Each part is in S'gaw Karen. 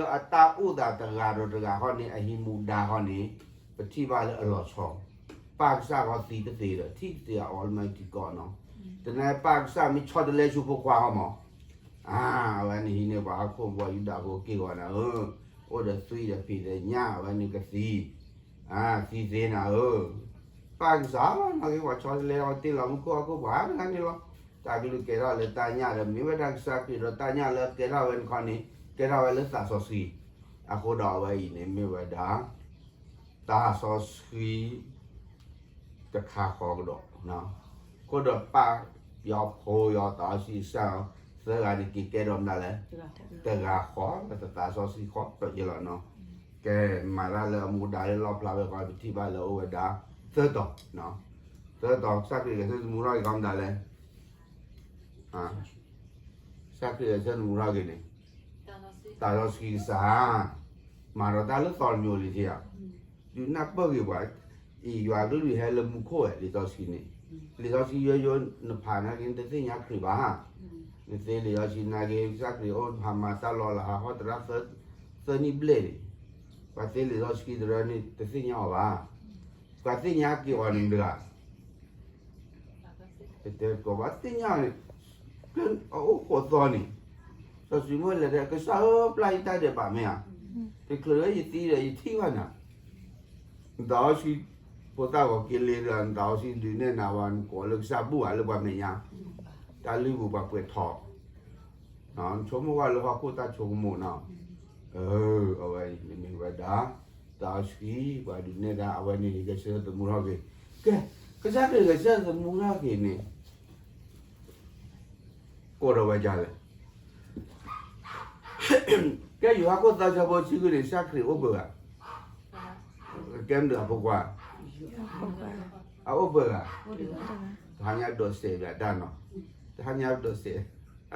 လၢအတၢ်အိၣ်သးတဂၤဒီးတဂၤဃီန့ၣ် အဟံးမူဒါဃီန့ၣ် ပထံၣ်ဘၣ်လၢအလီၤဆီ, ပၢ်ကစၢ်ဃီသံတသ့ဒီး ထံၣ်တသ့အီၤလၢမၤထံကီးနီၤ, သနာ်က့ပၢ်ကစၢ်မ့ၢ်ဆီတလဲဆူဖိခွါဃီမး, အဝဲန့ၣ်ဟံးန့ၢ်ပှၤဟီၣ်ခိၣ်ဖိယူဒၤဖိက့ၢ်ဂီၤနၤဧၢ, အိၣ်ဒီးသွံဒီးဖံးဒီးညၣ် အဝဲန့ၣ်ကသံ သံသ့နၤဧၢ, ပၢ်ကစၢ်လီၤ နာ်က့ပှၤဆီတလဲအီၤတ့ၢ်လီၤမူခိၣ်ဟီၣ်ခိၣ်ပှၤတဂၤန့ၣ်လီၤ, တၢ်ကလုၢ်ကဲထီၣ်လၢတၢ်ညၣ်ဒီး မ့ၢ်ဝဲဒၣ်ကစၢ်ခရံာ်ဒီးတၢ်ညၣ်လၢအကဲထီၣ်ဝဲန့ၣ်ခီန့ၣ် ကဲထီၣ်ဝဲလၢသးစီဆှံ, အဃိဒီးအဝဲအံၤန့ၣ်မ့ၢ်ဝဲဒၣ် သးစီဆှံ တခါဃီကဒီး, အဃိဒီးပၢ်ယီၤဖိယီၤသးစီဆှံကစၢ် သၢဂၤန့ၣ်က့ၤကဲထီၣ်မနုၤလဲၣ်, တဂၤဃီ သးစီဆှံဃီဒီးယဲလီၤနီၤ, ကဲ မၤတၢ်လၢအမူဒါလၢလီၣ်ဖျါဝဲဃီ ပထံၣ်ဘၣ်လၢအိၣ်ဝဲဒၣ် သၢတီၤ, သၢတီၤ ကစၢ်ခရံာ်ဂဲၤဆၢထၢၣ်သမူထီၣ်က့ၤဃီမနုၤလဲၣ် ကစၢ်ခရံာ်ဂဲၤဆၢထၢၣ်သမူထီၣ်က့ၤန့ၣ် သးစီဆှံကစၢ် မၤဒီးတၢ်လၢသီတမံၤလံဧါ, ဒုးနၢ်ပၢၢ်ဂ့ၤပှၤ, အံၤယွၤကလုၢ်ဟဲလၢမူခိၣ်ဝဲ လံာ်စီဆှံန့ၣ်, လံာ်စီဆှံယိယိနဖးနာ်က့ နတသ့ၣ်ညါခရံာ်ဘၣ်, နသ့လံာ်စီဆှံနာ်က့ ကစၢ်ခရံာ်အိၣ်ဖးမၤတၢ်လီၤလၢဟးဟီၣ်သရၣ် သၢနံၣ်ဘျဲၣ်န့ၣ်, ပှၤသ့လံာ်စီဆှံတရၢန့ၣ် တသ့ၣ်ညါအီၤဘၣ်, ပှၤသ့ၣ်ညါက့ၤအီၤန့ၣ်တဂၤ ပတဲကိးဘၣ်သ့ၣ်ညါန့ၣ်, အအိၣ်ဃိးသီန့ၣ်, စီၤၡံမိၣ်လဲၤဒီး ကစၢ်ဧၢ ပျၢ်ယတၢ်ဒဲးဘးမ့ၢ်ဧါ, တချုးလၢယသံဒီးယထံၣ်ဘၣ်နၤ, နသးစီဆှံ ဖိသၣ်ဂီၤက့ၤလံဒီး နသးစီဆှံဒုးနဲၣ်နၤဝဲ နကိးလၢကစၢ်ဘူၣ်ဧါလၢပှၤမဲာ်ညါ, တၢ်လုၢ်ပူၤပှၤပှဲၤထီၣ် နဆိကမိၣ်ကွၢ်လၢဟီၣ်ခိၣ်တၢ်ဆိကမိၣ်နီၤ, အဝဲန့ၣ်မ့ၢ်ဝဲဒၣ် သးစီဆှံ ပှၤဒုးနဲၣ်တၢ် အဝဲန့ၣ်ဂဲၤဆၢထၢၣ်သမူထီၣ်က့ၤ, ကဲ ကစၢ်ခရံာ်ဂဲၤဆၢထၢၣ်သမူထီၣ်က့ၤန့ၣ် ကိးဒီးဝဲဒ်လဲၣ်, ကဲယိၤဟၣ်ခိၣ်သၢဆၢဖိဆံဃုန့ၣ် ကစၢ်ခရံာ်အိၣ်ပှဲၤဂၤ, ကဲမနုၤအဖိခွါ, အအိၣ်ပှဲၤဂၤ, တဟါညါဒိးစဲးဘၣ်တၢ်နီၤ, တဟါညါဒိးစဲး, အ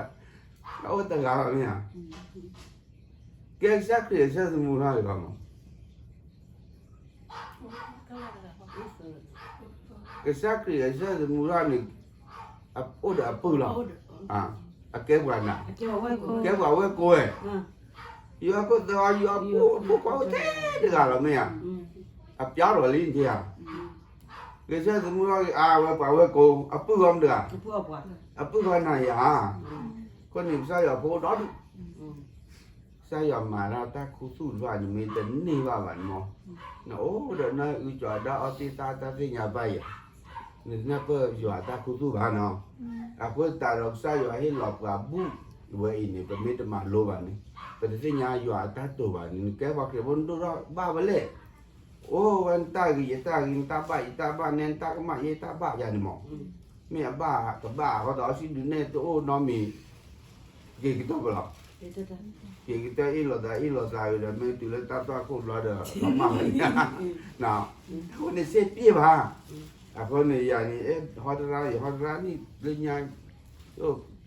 အိၣ်တဂၤဘၣ်မ့ၢ်ဧါ, ကဲကစၢ်ခရံာ်ဂဲၤဆၢထၢၣ်သမူထီၣ်က့ၤမး ကစၢ်ခရံာ်ဂဲၤဆၢထၢၣ်သမူထီၣ်န့ၣ် အိၣ်ဒီးအပုၢ်လီၤ, အကဲပှၤနၤ, ကဲပှၤဝဲၢ်ကိးဝဲ, ယိၤဟၣ်ခိၣ်သၢ ယိၤဟၣ်ဖိခွါအိၣ်ထဲတဂၤလီၤမ့ၢ်ဧါ, အပျီထီၣ်လံဧါ, ဂဲၤဆၢထၢၣ်သမူထီၣ်က့ၤ အဝဲပှၤဝဲၢ်ကိး အပုၢ်ဂီၢ်မတဂၤ, အပုၢ်ဂီၢ်နၤယၤ, အဃိန့ၣ် ကစၢ်ယွၤဖိဒီဒူၣ် ကစၢ်ယွၤမၤတၢ်တၢ်ခူသူၣ်တဖၣ်န့ၣ် မ့ၢ်တန့ၢ်ဘၣ်ဘၣ်န့ၣ်မး, နအိၣ်ဒီးနအုၣ်ကီၤအဒၣ်အီသ့ၣ်သၣ်တၢ်သ့ၣ်ညါဘၣ်ယၤ, နတနၢ်ပၢၢ်ယွၤအတၢ်ခူသူၣ်ဘၣ်နီၤ, အဃိသတးဒီးကစၢ်ယွၤဟ့ၣ်လီၤပှၤဘူၣ်ဝဲအံၤန့ၣ် ပမ့ၢ်တမၤလိဘၣ်န့ၣ် ပတသ့ၣ်ညါယွၤအတၢ်တိာ်ဘၣ်န့ၣ် နကဲပှၤခရံာ်ဖိနဒိၣ်ထီၣ်ဘၣ်ဝဲလဲၣ် အိၣ်ဝဲနတၢ်ဂ့ၤယတၢ်ဂ့ၤ နတၢ်ဘၣ်ယတၢ်ဘၣ် နဲနတၢ်ကမၣ်ယတၢ်ဘၣ်ယၤန့ၣ်မး, မ့ၢ်အဘၣ်ကဘၣ် အဃိသတးအီၤစံးဒုးနဲၣ်တအိၣ်နီတမံၤ, က့ၤကတၢၢ်ပလီၤ, က့ၤကတၢၢ်အ့ၣ်လိာ်သးအ့ၣ်လိာ်သးဝံၤဒီး မ့ၢ်တုၤလၢတၢ်သွၣ်ခိၣ်ဘျီဒီး လီၤမၢ်ဝဲ, အဃိန့ၣ်စ့ပျ့ၢ်ဘၣ်, အဃိန့ၣ်ယၤန့ၣ် ဟီတရါ ယဟီတရါနံၣ်လၢညါ,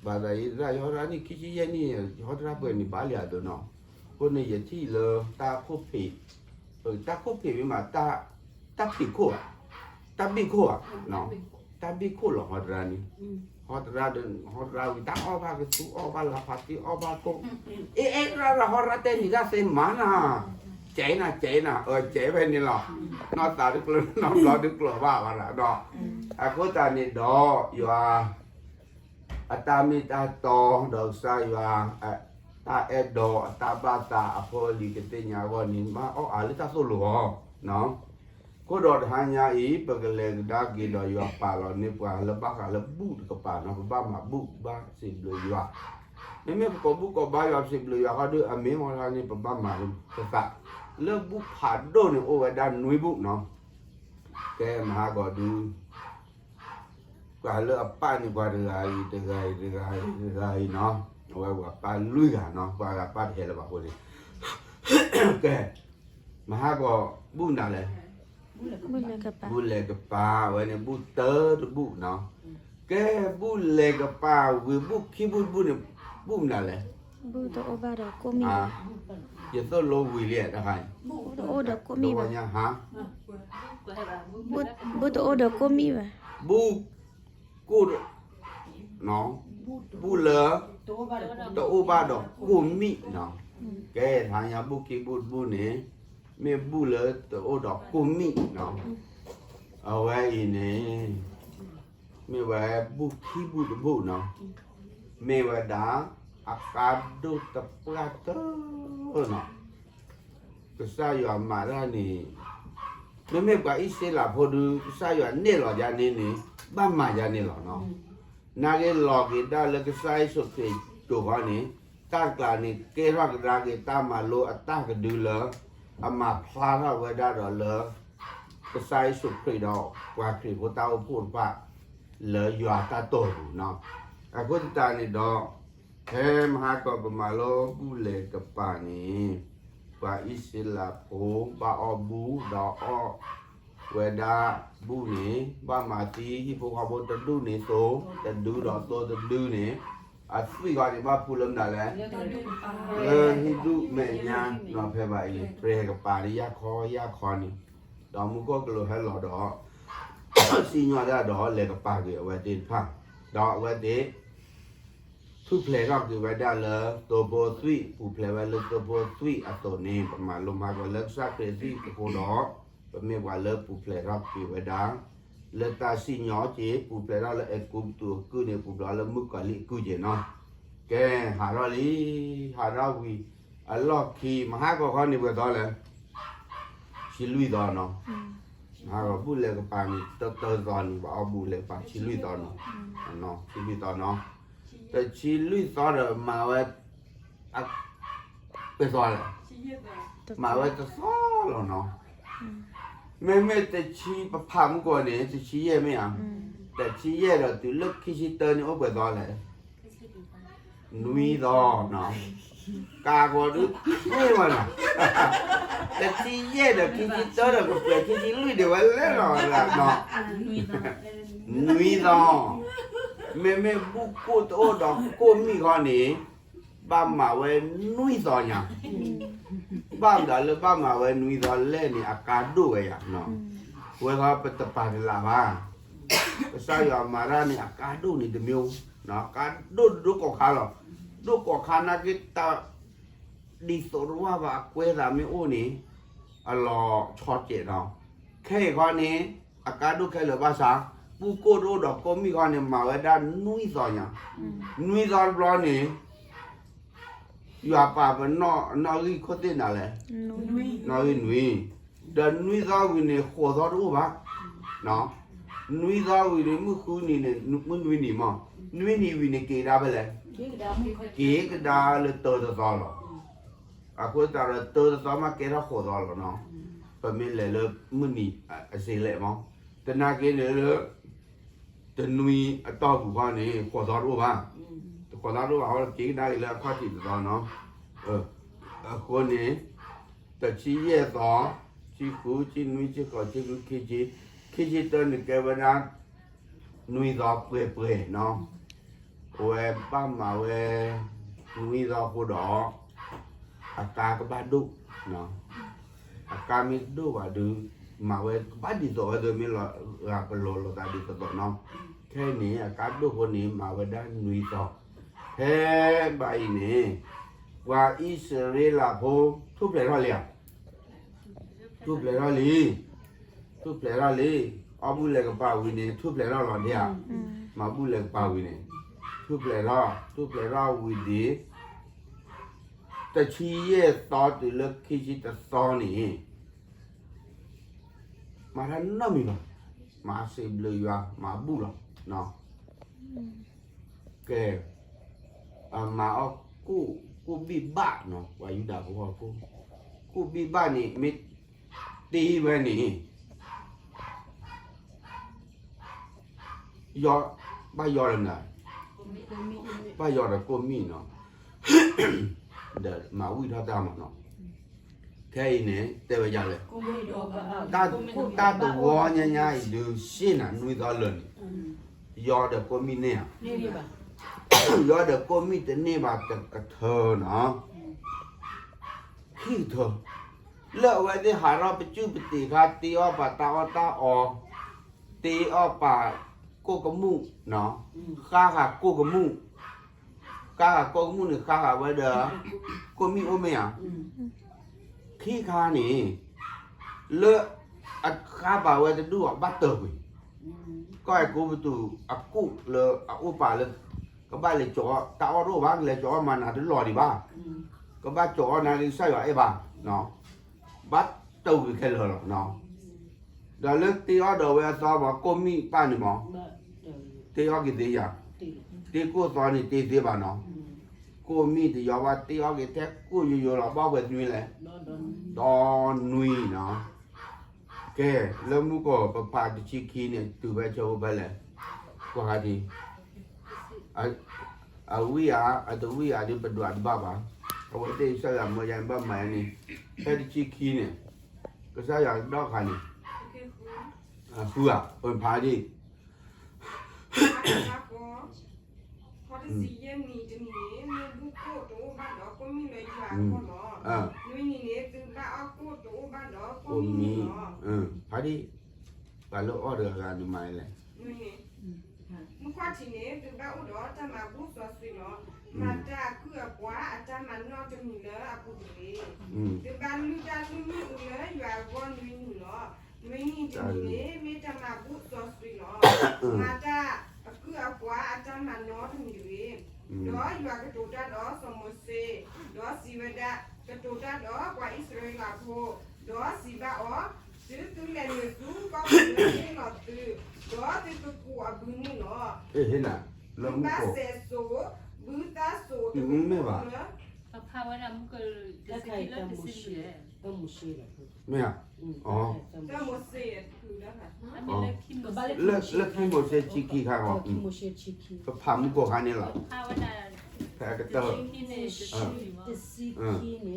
ဘၣ်သးယတရါ ယဟီတရါနံၣ်ခံဆံယဲၢ်နံၣ် ယဟီတရါပှဲၤန့ၣ်ဘၣ်လံအသိးနီၤ, အဃိန့ၣ်ယထံၣ်လၢတၢ်ခိၣ်ဖံး, တၢ်ခိၣ်ဖံးမ့ၢ်မး တၢ်ဖံးခိၣ်ဧါ, တၢ်ဘံၣ်ခိၣ်ဧါ, တၢ်ဘံၣ်ခိၣ်လီၤ ဟီတရါန့ၣ်, ဟီတရါဒီး ဟီတရါဝံၤ တၢ်အီၣ်ဘၣ်ကသူအီၣ်ဘၣ်လါဖးတံၢ်အီၣ်ဘၣ်ကိၣ်, အ့ၣ်အဲၣ်တရါဒီး ဟီတရါတဲနံၤတၢ်သ့မၤနၤ, ကဲနၤ ကဲနၤ အကဲဖဲန့ၣ်လီၤ, နီၢ်သးတကျၢၤ နီၢ်ဘျီတကျၢၤဘၣ်ဝဲဒၣ်ဒီး, အဃိသတးန့ၣ်ဒီး ယွၤ အတၢ်မ့ၢ်တၢ်တီဒီးကစၢ်ယွၤ တၢ်အဲၣ်ဒိးအတၢ်ဘၣ်သးအဖိအလံၤကသ့ၣ်ညါအဂီၢ်န့ၣ် ဘၣ်အီၣ်အါလၢတၢ်သိၣ်လိအီၤ, အဃိဒီးတဟါညါအံၤ ပကလဲၤကဒါက့ၤဒီးယွၤပာ်လီၤန့ၢ်ပှၤလၢဘၣ်ဃးလၢဘူၣ်တကပၤနီၤ ပဘၣ်မၤဘူၣ်ဘၣ်စံးဘျုးယွၤ, မ့မ့ၢ်ပကိးဘူၣ်ကိးဘါယွၤစံးဘျုးယွၤဃီဒီး အမ့ၢ်ဝဲဒၣ်န့ၣ် ပဘၣ်မၤတသး, လၢဘူၣ်ဖးဒိၣ်န့ၣ်အိၣ်ဝဲဒၣ်နွံဘူၣ်နီၤ, ကဲမဟါဂီၤဒု ပှၤလၢအပာ်န့ၢ်ပှၤတဂၤအံၤ တဂၤအံၤ တဂၤအံၤ တဂၤအံၤနီၤ, အဝဲပှၤပာ်လွံၢ်ဂၤနီၤ ပှၤဂၤပာ်တဟဲလၢၤဘၣ်အဃိန့ၣ်, ကဲ မဟါဂီၤ ဘူၣ်နၤလဲၣ်, ဘူၣ်လဲၤကပၤ အဝဲန့ၣ် ဘူၣ်တၢတဘူၣ်နီၤ, ကဲဘူၣ်လဲၤကပၤဝံၤ ဘူၣ်ခံဘူၣ်တဘူၣ်န့ၣ် ဘူၣ်မနုၤလဲၣ်, ဘူၣ်တအိၣ်ဘၣ်ဒီးကိၢ်မံၣ်, ယသိၣ်လိဝံၤလံတခါအံၤ, ဘူၣ်တအိၣ်ဒီးကိၢ်မံၣ်ဘၣ်, ဘူၣ်တအိၣ်ဒီးကိၢ်မံၣ်ဘၣ်, ဘူၣ်ကိၢ် ဘူၣ်လၢ တအိၣ်ဘၣ်ဒီးကိၢ်မံၣ်နီၤ, ကဲထါညါဘူၣ်ခံဘူၣ်တဘူၣ်န့ၣ် မ့ၢ်ဘူၣ်လၢတအိၣ်ဒီးကိၣ်မံၣ်နီၤ. အဝဲအံၤန့ၣ် မ့ၢ်ဝဲဘူၣ်ခံဘူၣ်တဘူၣ်နီၤ. မ့ၢ်ဝဲဒၣ် အကါဒိၣ်တပှၢ်တၢၢ်နီၤ. ကစၢ်ယွၤမၤတၢ်န့ၣ် မ့မ့ၢ်ပှၤအံၣ်စရ့လးဖိဒုး ကစၢ်ယွၤနဲၣ်လီၤယါန့ၣ်န့ၣ် ဘၣ်မၤယါန့ၣ်လီၤနီၤ. နာ်က့လီၤက့ၤဒၣ်လၢကစၢ်ယ့ၣ်ၡူးခရံာ်ကၠိၤဃီန့ၣ် တၢ်တကျးန့ၣ် ကဲထီၣ်ကဒါက့ၤတၢ်မၤလိအတၢ်ကဒုလၢ အမၤဖျါထီၣ်ဝဲဒၣ်ဒီးလၢ ကစၢ်ယ့ၣ်ၡူးခရံာ်ဒီး ပှၤခရံာ်ဖိတၢ်အိၣ်ဖှိၣ်တဖၣ် လၢယွၤတၢ်တိာ်ပူၤနီၤ. အဃိသတးန့ၣ်ဒီး ဖဲမဟါကီးပမၤလိဘူၣ်လဲၤကပၤန့ၣ် ပှၤအံၣ်စရ့လးဖိ ဘၣ်အီၣ်ဘူၣ်ဒီးအီၣ်ဝဲဒၣ်ဘူၣ်န့ၣ် ဘၣ်မၤသံဟံၣ်ဖိဃီဖိတဒူၣ်န့ၣ်သိတဒုဒီးသိတဒုန့ၣ် အသွံၣ်ဃီန့ၣ် ဘၣ်ဖူလၢမနုၤလဲၣ် လၢဟံၣ်ဒူၣ်မဲာ်ညါနီၤ. ဖဲဘၣ်အံၤ ပှၤကပၤန့ၣ် ယၢ်ခီယၢ်ခီန့ၣ် ဒီးမူခိၣ်ကလူးဟဲလီၤဒီး စံၣ်ညီၣ်တၢ်ဒီးလဲၤကပၤက့ၤအဝဲသ့ၣ်တဖၣ် ဒီးအဝဲသ့ၣ် ထူၣ်ဖျဲးထီၣ်က့ၤဝဲဒၣ်လၢသိဖိသွံၣ် ပူၤဖျဲးဝဲလၢသိဖိသွံၣ်အသိးန့ၣ် ပမၤလိမၤကီးလၢကစၢ်ခရံာ်သွံၣ်အဃိဒီး ပမ့ၢ်ပှၤလၢပူၤဖျဲးထီၣ်က့ၤဝဲဒၣ် လၢတၢ်စံၣ်ညီၣ်က့ၤ ပူၤဖျဲးထီၣ်လၢအဲၤကူပတူးအကုၢ်န့ၣ် ပူၤဖျဲးထီၣ်လၢမုၣ်ကီၤလံၢ်အကုၢ်က့ၤနီၤ. ကဲ ဟးထီၣ်လံ ဟးထီၣ်ဝံၤ အလီၢ်ခံ မဟါကီးခီန့ၣ်ပှဲၤသီလဲၣ် ဆံလွံၢ်သီနီၤ. မဟါကီးဘူၣ်လဲၤကပၤန့ၣ် တၢတၢသီန့ၣ် ပှၤအီၣ်ဘူၣ်လဲၤကပၤဆံလွံၢ်သီနီၤ. ဆံလွံၢ်သီနီၤ. တဆံလွံၢ်သီဒီးမၤဝဲ ပှဲၤသီလဲၣ် မၤဝဲတသီလီၤနီၤ. မ့မ့ၢ်တဆံပဖးမုၢ်ကီၢ်န့ၣ် တဆံယဲၢ်မ့ၢ်ဧါ. တဆံယဲၢ်ဒီးတုၤလၢခံဆံတၢန့ၣ် အိၣ်ပှဲၤသီလဲၣ် နွံသီနီၤ. ကးဂီၤဒုးသ့ဝဲနီၤ. တဆံယဲၢ်ဒီးခံဆံတၢဒီးကပှဲၤခံဆံလွံၢ်ဒံးဝဲလဲၣ်လီၤနီၤ. နွံသီ. မ့မ့ၢ်ဘူၣ်ကိၣ်တအိၣ်ဒီးကိၣ်မံၣ်ဃီန့ၣ် ဘၣ်မၤဝဲနွံသီညါ. ဘၣ်မတၤလၢဘၣ်မၤဝဲနွံသီလဲၣ်န့ၣ် အကါဒိၣ်ဝဲယါ. ဝဲဃီပတပာ်တလးဘၣ်. ကစၢ်ယွၤမၤတၢ်န့ၣ် အကါဒိၣ်န့ၣ်တမံၤ, ကါဒိၣ်ဒိၣ်ကီၢ်ခါလီၤ. ဒိၣ်ကီၢ်ခါနာ်က့တၢ် ဒ်သိးတဝၢ်ဘၣ်အကွဲသးမ့ၢ်အိၣ်န့ၣ် အလီၤဆီစဲးနီၤ. ခဲအံၤခီန့ၣ် အကါဒိၣ်ခဲလၢာ်ဘၣ်ဆၣ် ဘူၣ်ကိၣ်တအိၣ်ဒီးကိၣ်မံၣ်ခီန့ၣ် မၤဝဲဒၣ်နွံသီညါ. နွံသီတဘျီန့ၣ် ယွၤပာ်ပနီၣ်အနီၣ်ဂံၢ်ခိၣ်သ့ၣ်နၤလဲၣ်, နီၣ်ဂံၢ်နွံ, ဒီးနွံသီဝံၤန့ၣ် ဃိးသီတအိၣ်ဘၣ်. နွံသီဝံၤန့ၣ် မုၢ်ဃုနံၤန့ၣ် မုၢ်နွံနံၤမး, နွံနံၤဝံၤန့ၣ် က့ၤကဒါဖဲလဲၣ်, က့ၤကဒါလၢတၢတသီလီၤ. အဃိသတးဒီး တၢတသီမးကဲထီၣ်ဃိးသီလီၤနီၤ. ပမ့ၢ်လဲၤလၢမုၢ်နံၤအစ့လဲၣ်မး, သနာ်က့န့ၣ်လၢ တနွံအတီၢ်ပူၤခီန့ၣ် ဃိးသီတအိၣ်ဘၣ်, ဃိးသီတအိၣ်ဘၣ် အဃိက့ၤကဒါက့ၤလၢအခီၣ်ထံးတသီနီၤ. အဃိန့ၣ် တဆံယဲၢ်သီ, ဆံဃု, ဆံနွံ, ဆံဃိး, ဆံလွံၢ်, ခံဆံ, ခံဆံတၢန့ၣ်ကဲဝဲဒၣ် နွံသီပှဲၤပှဲၤနီၤ. အဝဲဘၣ်မၤဝဲ နွံသီအဃိဒီး အကါကဘၣ်ဒိၣ်, အကါမ့ၢ်ဒိၣ်ဘၣ်ဒုး မၤဝဲကဘၣ်ဒ်သိးဝဲသ့မ့ၢ်လီၤဂာ်ပလီၢ်လိာ်သးဒ်သိးသိးနီၤ. ခဲအံၤန့ၣ် အကါဒိၣ်ဖိန့ၣ် မၤဝဲဒၣ်နွံသီ. ဖဲဘၣ်အံၤန့ၣ် ပှၤအံၣ်စရ့လးဖိ ထူၣ်ဖျဲးထီၣ်လံဧါ. ထူၣ်ဖျဲးထီၣ်လံ, ထူၣ်ဖျဲးထီၣ်လံ. အီၣ်ဘူၣ်လဲၤကပၤဝံၤန့ၣ် ထူၣ်ဖျဲးထီၣ်လီၤဒံးဧါ. မၤဘူၣ်လဲၤကပၤဝံၤန့ၣ် ထူၣ်ဖျဲးထီၣ်, ထူၣ်ဖျဲးထီၣ်ဝံၤဒံး တဆံယဲၢ်သီတုၤလၢခံဆံတသီန့ၣ် မၤတၢ်နီတမံၤဘၣ်, မၤစံးဘျုးယွၤ မၤဘူၣ်လီၤ. ကဲ, အမၤအီၣ်ကိၣ်, ကိၣ်ဘံၣ်ဘၣ်နီၤ, ပှၤယူဒၤဖိအီၣ်ကိၣ်, ကိၣ်ဘံၣ်ဘၣ်န့ၣ် မ့ၢ်တ့ဝဲန့ၣ် ယီ, ဘၣ်ယီဒီးနၤ, ဘၣ်ယီဒီးကိၣ်မံၣ်နီၤ, ဒီးမၤဝံၣ်ထီၣ်တၢ်မးနီၤ. ခဲအံၤန့ၣ် တဲဝဲဒ်လဲၣ်, တၢ်တဝီညါညါအံၤဒုး စ့ၢ်နၤနွံသီလၢာ်န့ၣ်, ယီဒီးကိၣ်မံၣ်န့ၢ်ဧါ, ယီဒီးကိၣ်မံၣ်တန့ၢ်ဘၣ်တကထၢနီၤ, ခံကထၢ, လၢအဝဲသ့ၣ်ဟးထီၣ်ပစုၢ်ပတ့ၢ်ခါ တ့အီၣ်ပာ်တၢ်အီၣ်တၢ်အီ, တ့အီၣ်ပာ်ကိၣ်ကမူၣ်, ဃါဃာ်ကိၣ်ကမူၣ်, ဃါဃာ်ကိၣ်ကမူၣ်န့ၣ် ဃါဃာ်ဝဲဒီး ကိးမံၣ်အိၣ်မ့ၢ်ဧါ, ခံခါန့ၣ် လၢအဃါဘၣ်ဝဲတဒူၣ်အီၤဘၣ်တၢၢ်ကွံာ်, ကီၢ်အဲၤကူပတူးအကူၣ်လၢအအိၣ်ပာ်လၢ ကဘၣ်လဲၤကၠီၤအီၣ်တၢ်အီၣ်တအိၣ်ဘၣ်, ကလဲၤကၠီၤအီၣ်မၤနၤတလီၤဒံးဘၣ်, ကဘၣ်ကၠီၤအီၣ်နၤလၢကစၢ်ယွၤအဲၣ်ဘၣ်, ဘၣ်တၢၢ်ကွံာ်ခဲလၢာ်လီၤ. ဒီးလၢတ့အီၣ်ဒီးဝဲအသီမး ကိးမံၣ်ပၢ်န့ၣ်မး တ့အီၣ်က့ၤသ့ယၤ, တ့ကိၢ်သီန့ၣ်တ့သ့ဘၣ်နီၤ, ကိးမံၣ်တယီဘၣ်တ့အီၣ်က့ၤထဲကိၢ်ယိယိလီၤ ဘၣ်ပှဲၤနွံလဲၣ်, ဒီနွံနီၤ, ကဲ, လၢမူကီၢ်ပဖးတဆံခံန့ၣ် တုၤဖဲဆၢဖိဖဲလဲၣ်, ကွၢ်ခါထံ အဝံၣ်ဧါ အတဝံၣ်ဧါဒ်ပဒွးတဘၣ်ဘၣ်, အဝဲသ့ၣ်ကစၢ်ယွၤမၢယၤန့ၣ်ဘၣ်မၤယၤန့ၣ်, ဖဲတဆံခံန့ၣ်, ကစၢ်ယွၤကဒီးခါန့ၣ်, ဃုဧါ ပဖးဒ် ခီတဆံယဲၢ်နံၤတနံၤန့ၣ် မ့ၣ်ဘူၣ်ကိၣ်တအိၣ်ဘၣ်ဒီး ကိးမံၣ်လၢယွၤအဂီၢ်လီၤ. နွံနံၤန့ၣ် သုဘၣ်အီၣ်ကိၣ်တအိၣ်ဘၣ်ဒီး ကိးမံၣ်လီၤ. ဖးဒ် ပှၤလၢအီၣ်တဂၤဂၤန့ၣ်မၤလဲၣ်. မုၢ်ခီၣ်ထံးန့ၣ် သုဘၣ်အိၣ်ဒီးတၢ်မၤဘူၣ်စီဆှံလီၤ. မၤတၢ်အကုၢ်အပှၤအတၢ်မၤနီၢ်တမံၤလၢအပူၤတဂ့ၤ. သုဘၣ်လုၢ်တၢ်လုၢ်မုၣ်အူလၢယွၤအဂီၢ်နွံနံၤလီၤ. နွံနံၤတနံၤန့ၣ် မ့ၢ်တၢ်မၤဘူၣ်စီဆှံလီၤ. မၤတၢ်အကုၢ်အပှၤအတၢ်မၤနီၢ်တမံၤတဂ့ၤ. ဒီးယွၤကတိၤတၢ်ဒီးစီၤမိၤၡ့, ဒီးစံးဝဲဒၣ်, ကတိၤတၢ်ဒီးပှၤအံၣ်စရ့လးဖိ, ဒီးစံးဘၣ်အီၤ, တုၤသုလဲၤနုာ်ဆူကီၢ်ပူၤလၢယဟ့ၣ်လီၤသု, ဒီးသုကကူးအဘုန့ၣ်လီၤ. သုဘၣ်စဲးစိာ်, ဘုသၣ်စိာ်တမ့ၢ်ဘၣ်, ဖးဝဲဒၣ်မုၢ်ကလၢတဆံခံလၢတဆံလွံၢ်လဲၣ်. မ့ၢ်ဧါ, လၢခံမိၤၡ့ဆံခံခါဂီၤ, ပဖးမုၢ်ကီၢ်ခါန့ၣ်လီၤ. ဖဲကတၢၢ်, တဆံခံန့ၣ်, ဒီး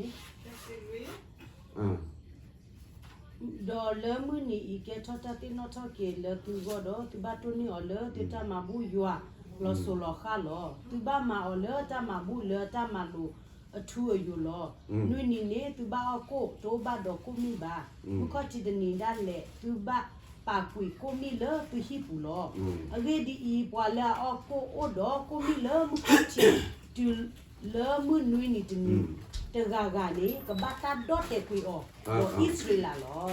လၢမုၢ်နံၤအံၤကဲထီၣ်တၢ်သ့ၣ်နီၣ်ထီၣ်က့ၤလၢသုဂီၢ်ဒီး သုဘၣ်တိၢ်န့ၢ်အီၤလၢသုတၢ်မၤဘူၣ်ယွၤလီၤစိၤလီၤဃၣ်လီၤ. သုဘၣ်မၤအီၤလၢတၢ်မၤဘူၣ်လၢတၢ်မၤလိာ်အထူအယိာ်လီၤ. နွံနံၤန့ၣ် သုဘၣ်အီၣ်ကိၣ်တအိၣ်ဘၣ်ဒီးကိၣ်မံၣ်ဘၣ်. မုၢ်ခီၣ်ထံးတနံၤဒၣ်လဲာ် သုဘၣ်ပာ်ကွံာ်ကိၣ်မံၣ်လၢသုဟံၣ်ပူၤလီၤ. အဂ့ၢ်ဒ်အံၤ, ပှၤလၢအအီၣ်ကိၣ်အိၣ်ဒီးကိၣ်မံၣ်လၢမုၢ်ခီၣ်ထံး တုၤလၢမုၢ်နွံနံၤတနံၤ တဂၤဂၤန့ၣ် ကဘၣ်တၢ်ဒီၣ်တဲာ်ကွံာ်အီၤဒီးအံၣ်စရ့လးလီၤ.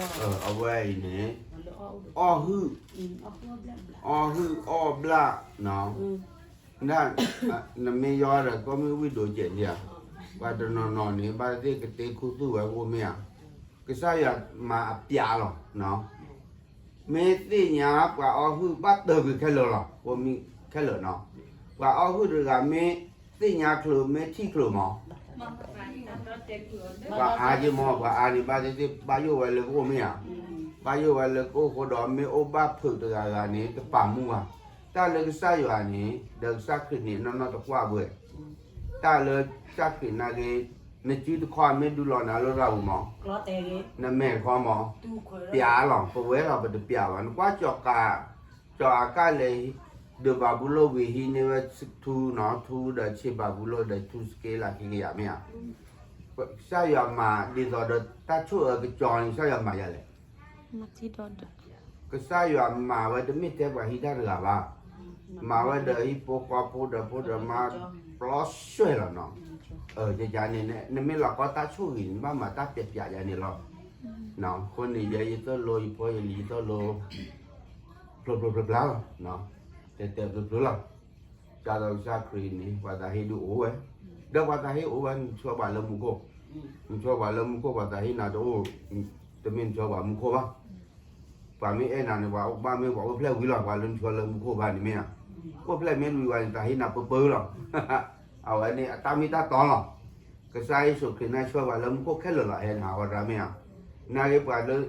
အဝဲအံၤန့ၣ် အီၣ်ဟုၣ်, အီၣ်ဟုၣ်အီၣ်ဘျၣ်, နမ့ၢ်ယီဒီးကိးမံၣ်ဝံၣ်ဒိၣ်စဲးဒံးဧါ, ပှၤတနီၤနီၤန့ၣ် ဘၣ်သ့ၣ်ကတ့ခူသူၣ်ဝဲအိၣ်မ့ၢ်ဧါ, ကစၢ်ယွၤမၤအပျးလီၤ. မ့ၢ်သ့ၣ်ညါပှၤအီၣ်ဟုၣ်ဘၣ်တၢၢ်ကွံာ်ခဲလၢာ်လီၤ, ကိးမံၣ်ခဲလၢာ်နီၤ, ပှၤအီၣ်ဟုၣ်တဂၤမ့ၢ်သ့ၣ်ညါချုးမ့ၢ်ထံၣ်ချုးမး, ပှၤအါက့မး, ပှၤအါန့ၣ် ဘၣ်သ့ၣ်သ့ၣ်ဘၣ်ယိၣ်ဝဲလၢကအိၣ်မ့ၢ်ဧါ, ဘၣ်ယိၣ်ဝဲလၢကအိၣ်ဃိဒီး မ့ၢ်အိၣ်ဘၣ်ဖုးတဂၤဂၤန့ၣ် တပာ်မူဘၣ်. တၢ်လၢကစၢ်ယွၤန့ၣ် ဒီးကစၢ်ခရံာ်န့ၣ် နီၢ်နီၢ်တကွၢ်ဘှဲၣ်, တၢ်လၢကစၢ်ခရံာ်နာ်က့, နစုတခီမ့ၢ်ဒုးလီၤနၤလၢတၢ်ပူၤမး, နမဲာ်တခီမး, ပျးလီၤ, ပဝဲလီၤပတပျးဘၣ်. နကွၢ်ကၠီၤကး, ကၠီၤအကၢ်လဲၤ, ဒီးဘၤဘူလိၣ်ဝံၤဟံးန့ၢ်ဝဲထူနီၤ, ထူဒီးဆ့ဘၤဘူလိၣ်ဒီးထူစက့လးခံကယၤမ့ၢ်ဧါ, ကစၢ်ယွၤမၤဒ်သိးဒီးတၢ်ဆိၣ်အၢကစီၤန့ၣ် ကစၢ်ယွၤမၤယၤလဲၣ်. ကစၢ်ယွၤမၤဝဲတမ့ၢ်ထဲပှၤဟံးတၢ်တဂၤဘၣ်, မၤဝဲဒီးဟံၣ်ဖိဃီဖိဒီးဖိဒီးမါ, ပျီဆွဲၣ်လီၤနီၤ. န့ၣ် နမ့ၢ်လီၤကီတၢ်ဆိၣ်ဂ့ၤန့ၣ် နဘၣ်မၤတၢ်ပျးပျးယၤန့ၣ်လီၤ. အဃိန့ၣ် ယဲယသိၣ်လိယဖိယလံၤယသိၣ်လိ, ဖျိဖျိဖျါဖျါလီၤ, တဲတဲဖျိဖျိလီၤ. တၢ်ဒီးကစၢ်ခရံာ်န့ၣ် ပှၤသးဟ့ဒုးအိၣ်ဝဲ, ဒီးပှၤသးဟ့အိၣ်ဝဲ နဆှၢပှၤလၢမူခိၣ်, နဆှၢပှၤလၢမူခိၣ် ပှၤသးဟ့နၤတအိၣ်, တမ့ၢ်နဆှၢပှၤမူခိၣ်ဘၣ်. ပှၤမ့ၢ်အဲၣ်နၤန့ၣ် ပှၤဘၣ်မ့ၢ်ပှၤအိၣ်ဖျဲၣ်ဝံၤလီၤ, ပှၤလၢနဆှၢလၢမူခိၣ်ဘၣ်န့ၣ်မ့ၢ်ဧါ, အိၣ်ဖျဲၣ်မ့ၢ်ဝံၤဝဲန့ၣ် သးဟ့နၤပၢပၢလီၤ. အဝဲန့ၣ်အတၢ်မ့ၢ်တၢ်တီလီၤ. ကစၢ်ယ့ၣ်ၡူးခရံာ်န့ၣ်ဆှၢပှၤလၢမူခိၣ်ခဲလၢာ်လီၤ, ဟဲနၤဟးဂီၤတၢ်မ့ၢ်ဧါ. နာ်က့ပှၤလၢ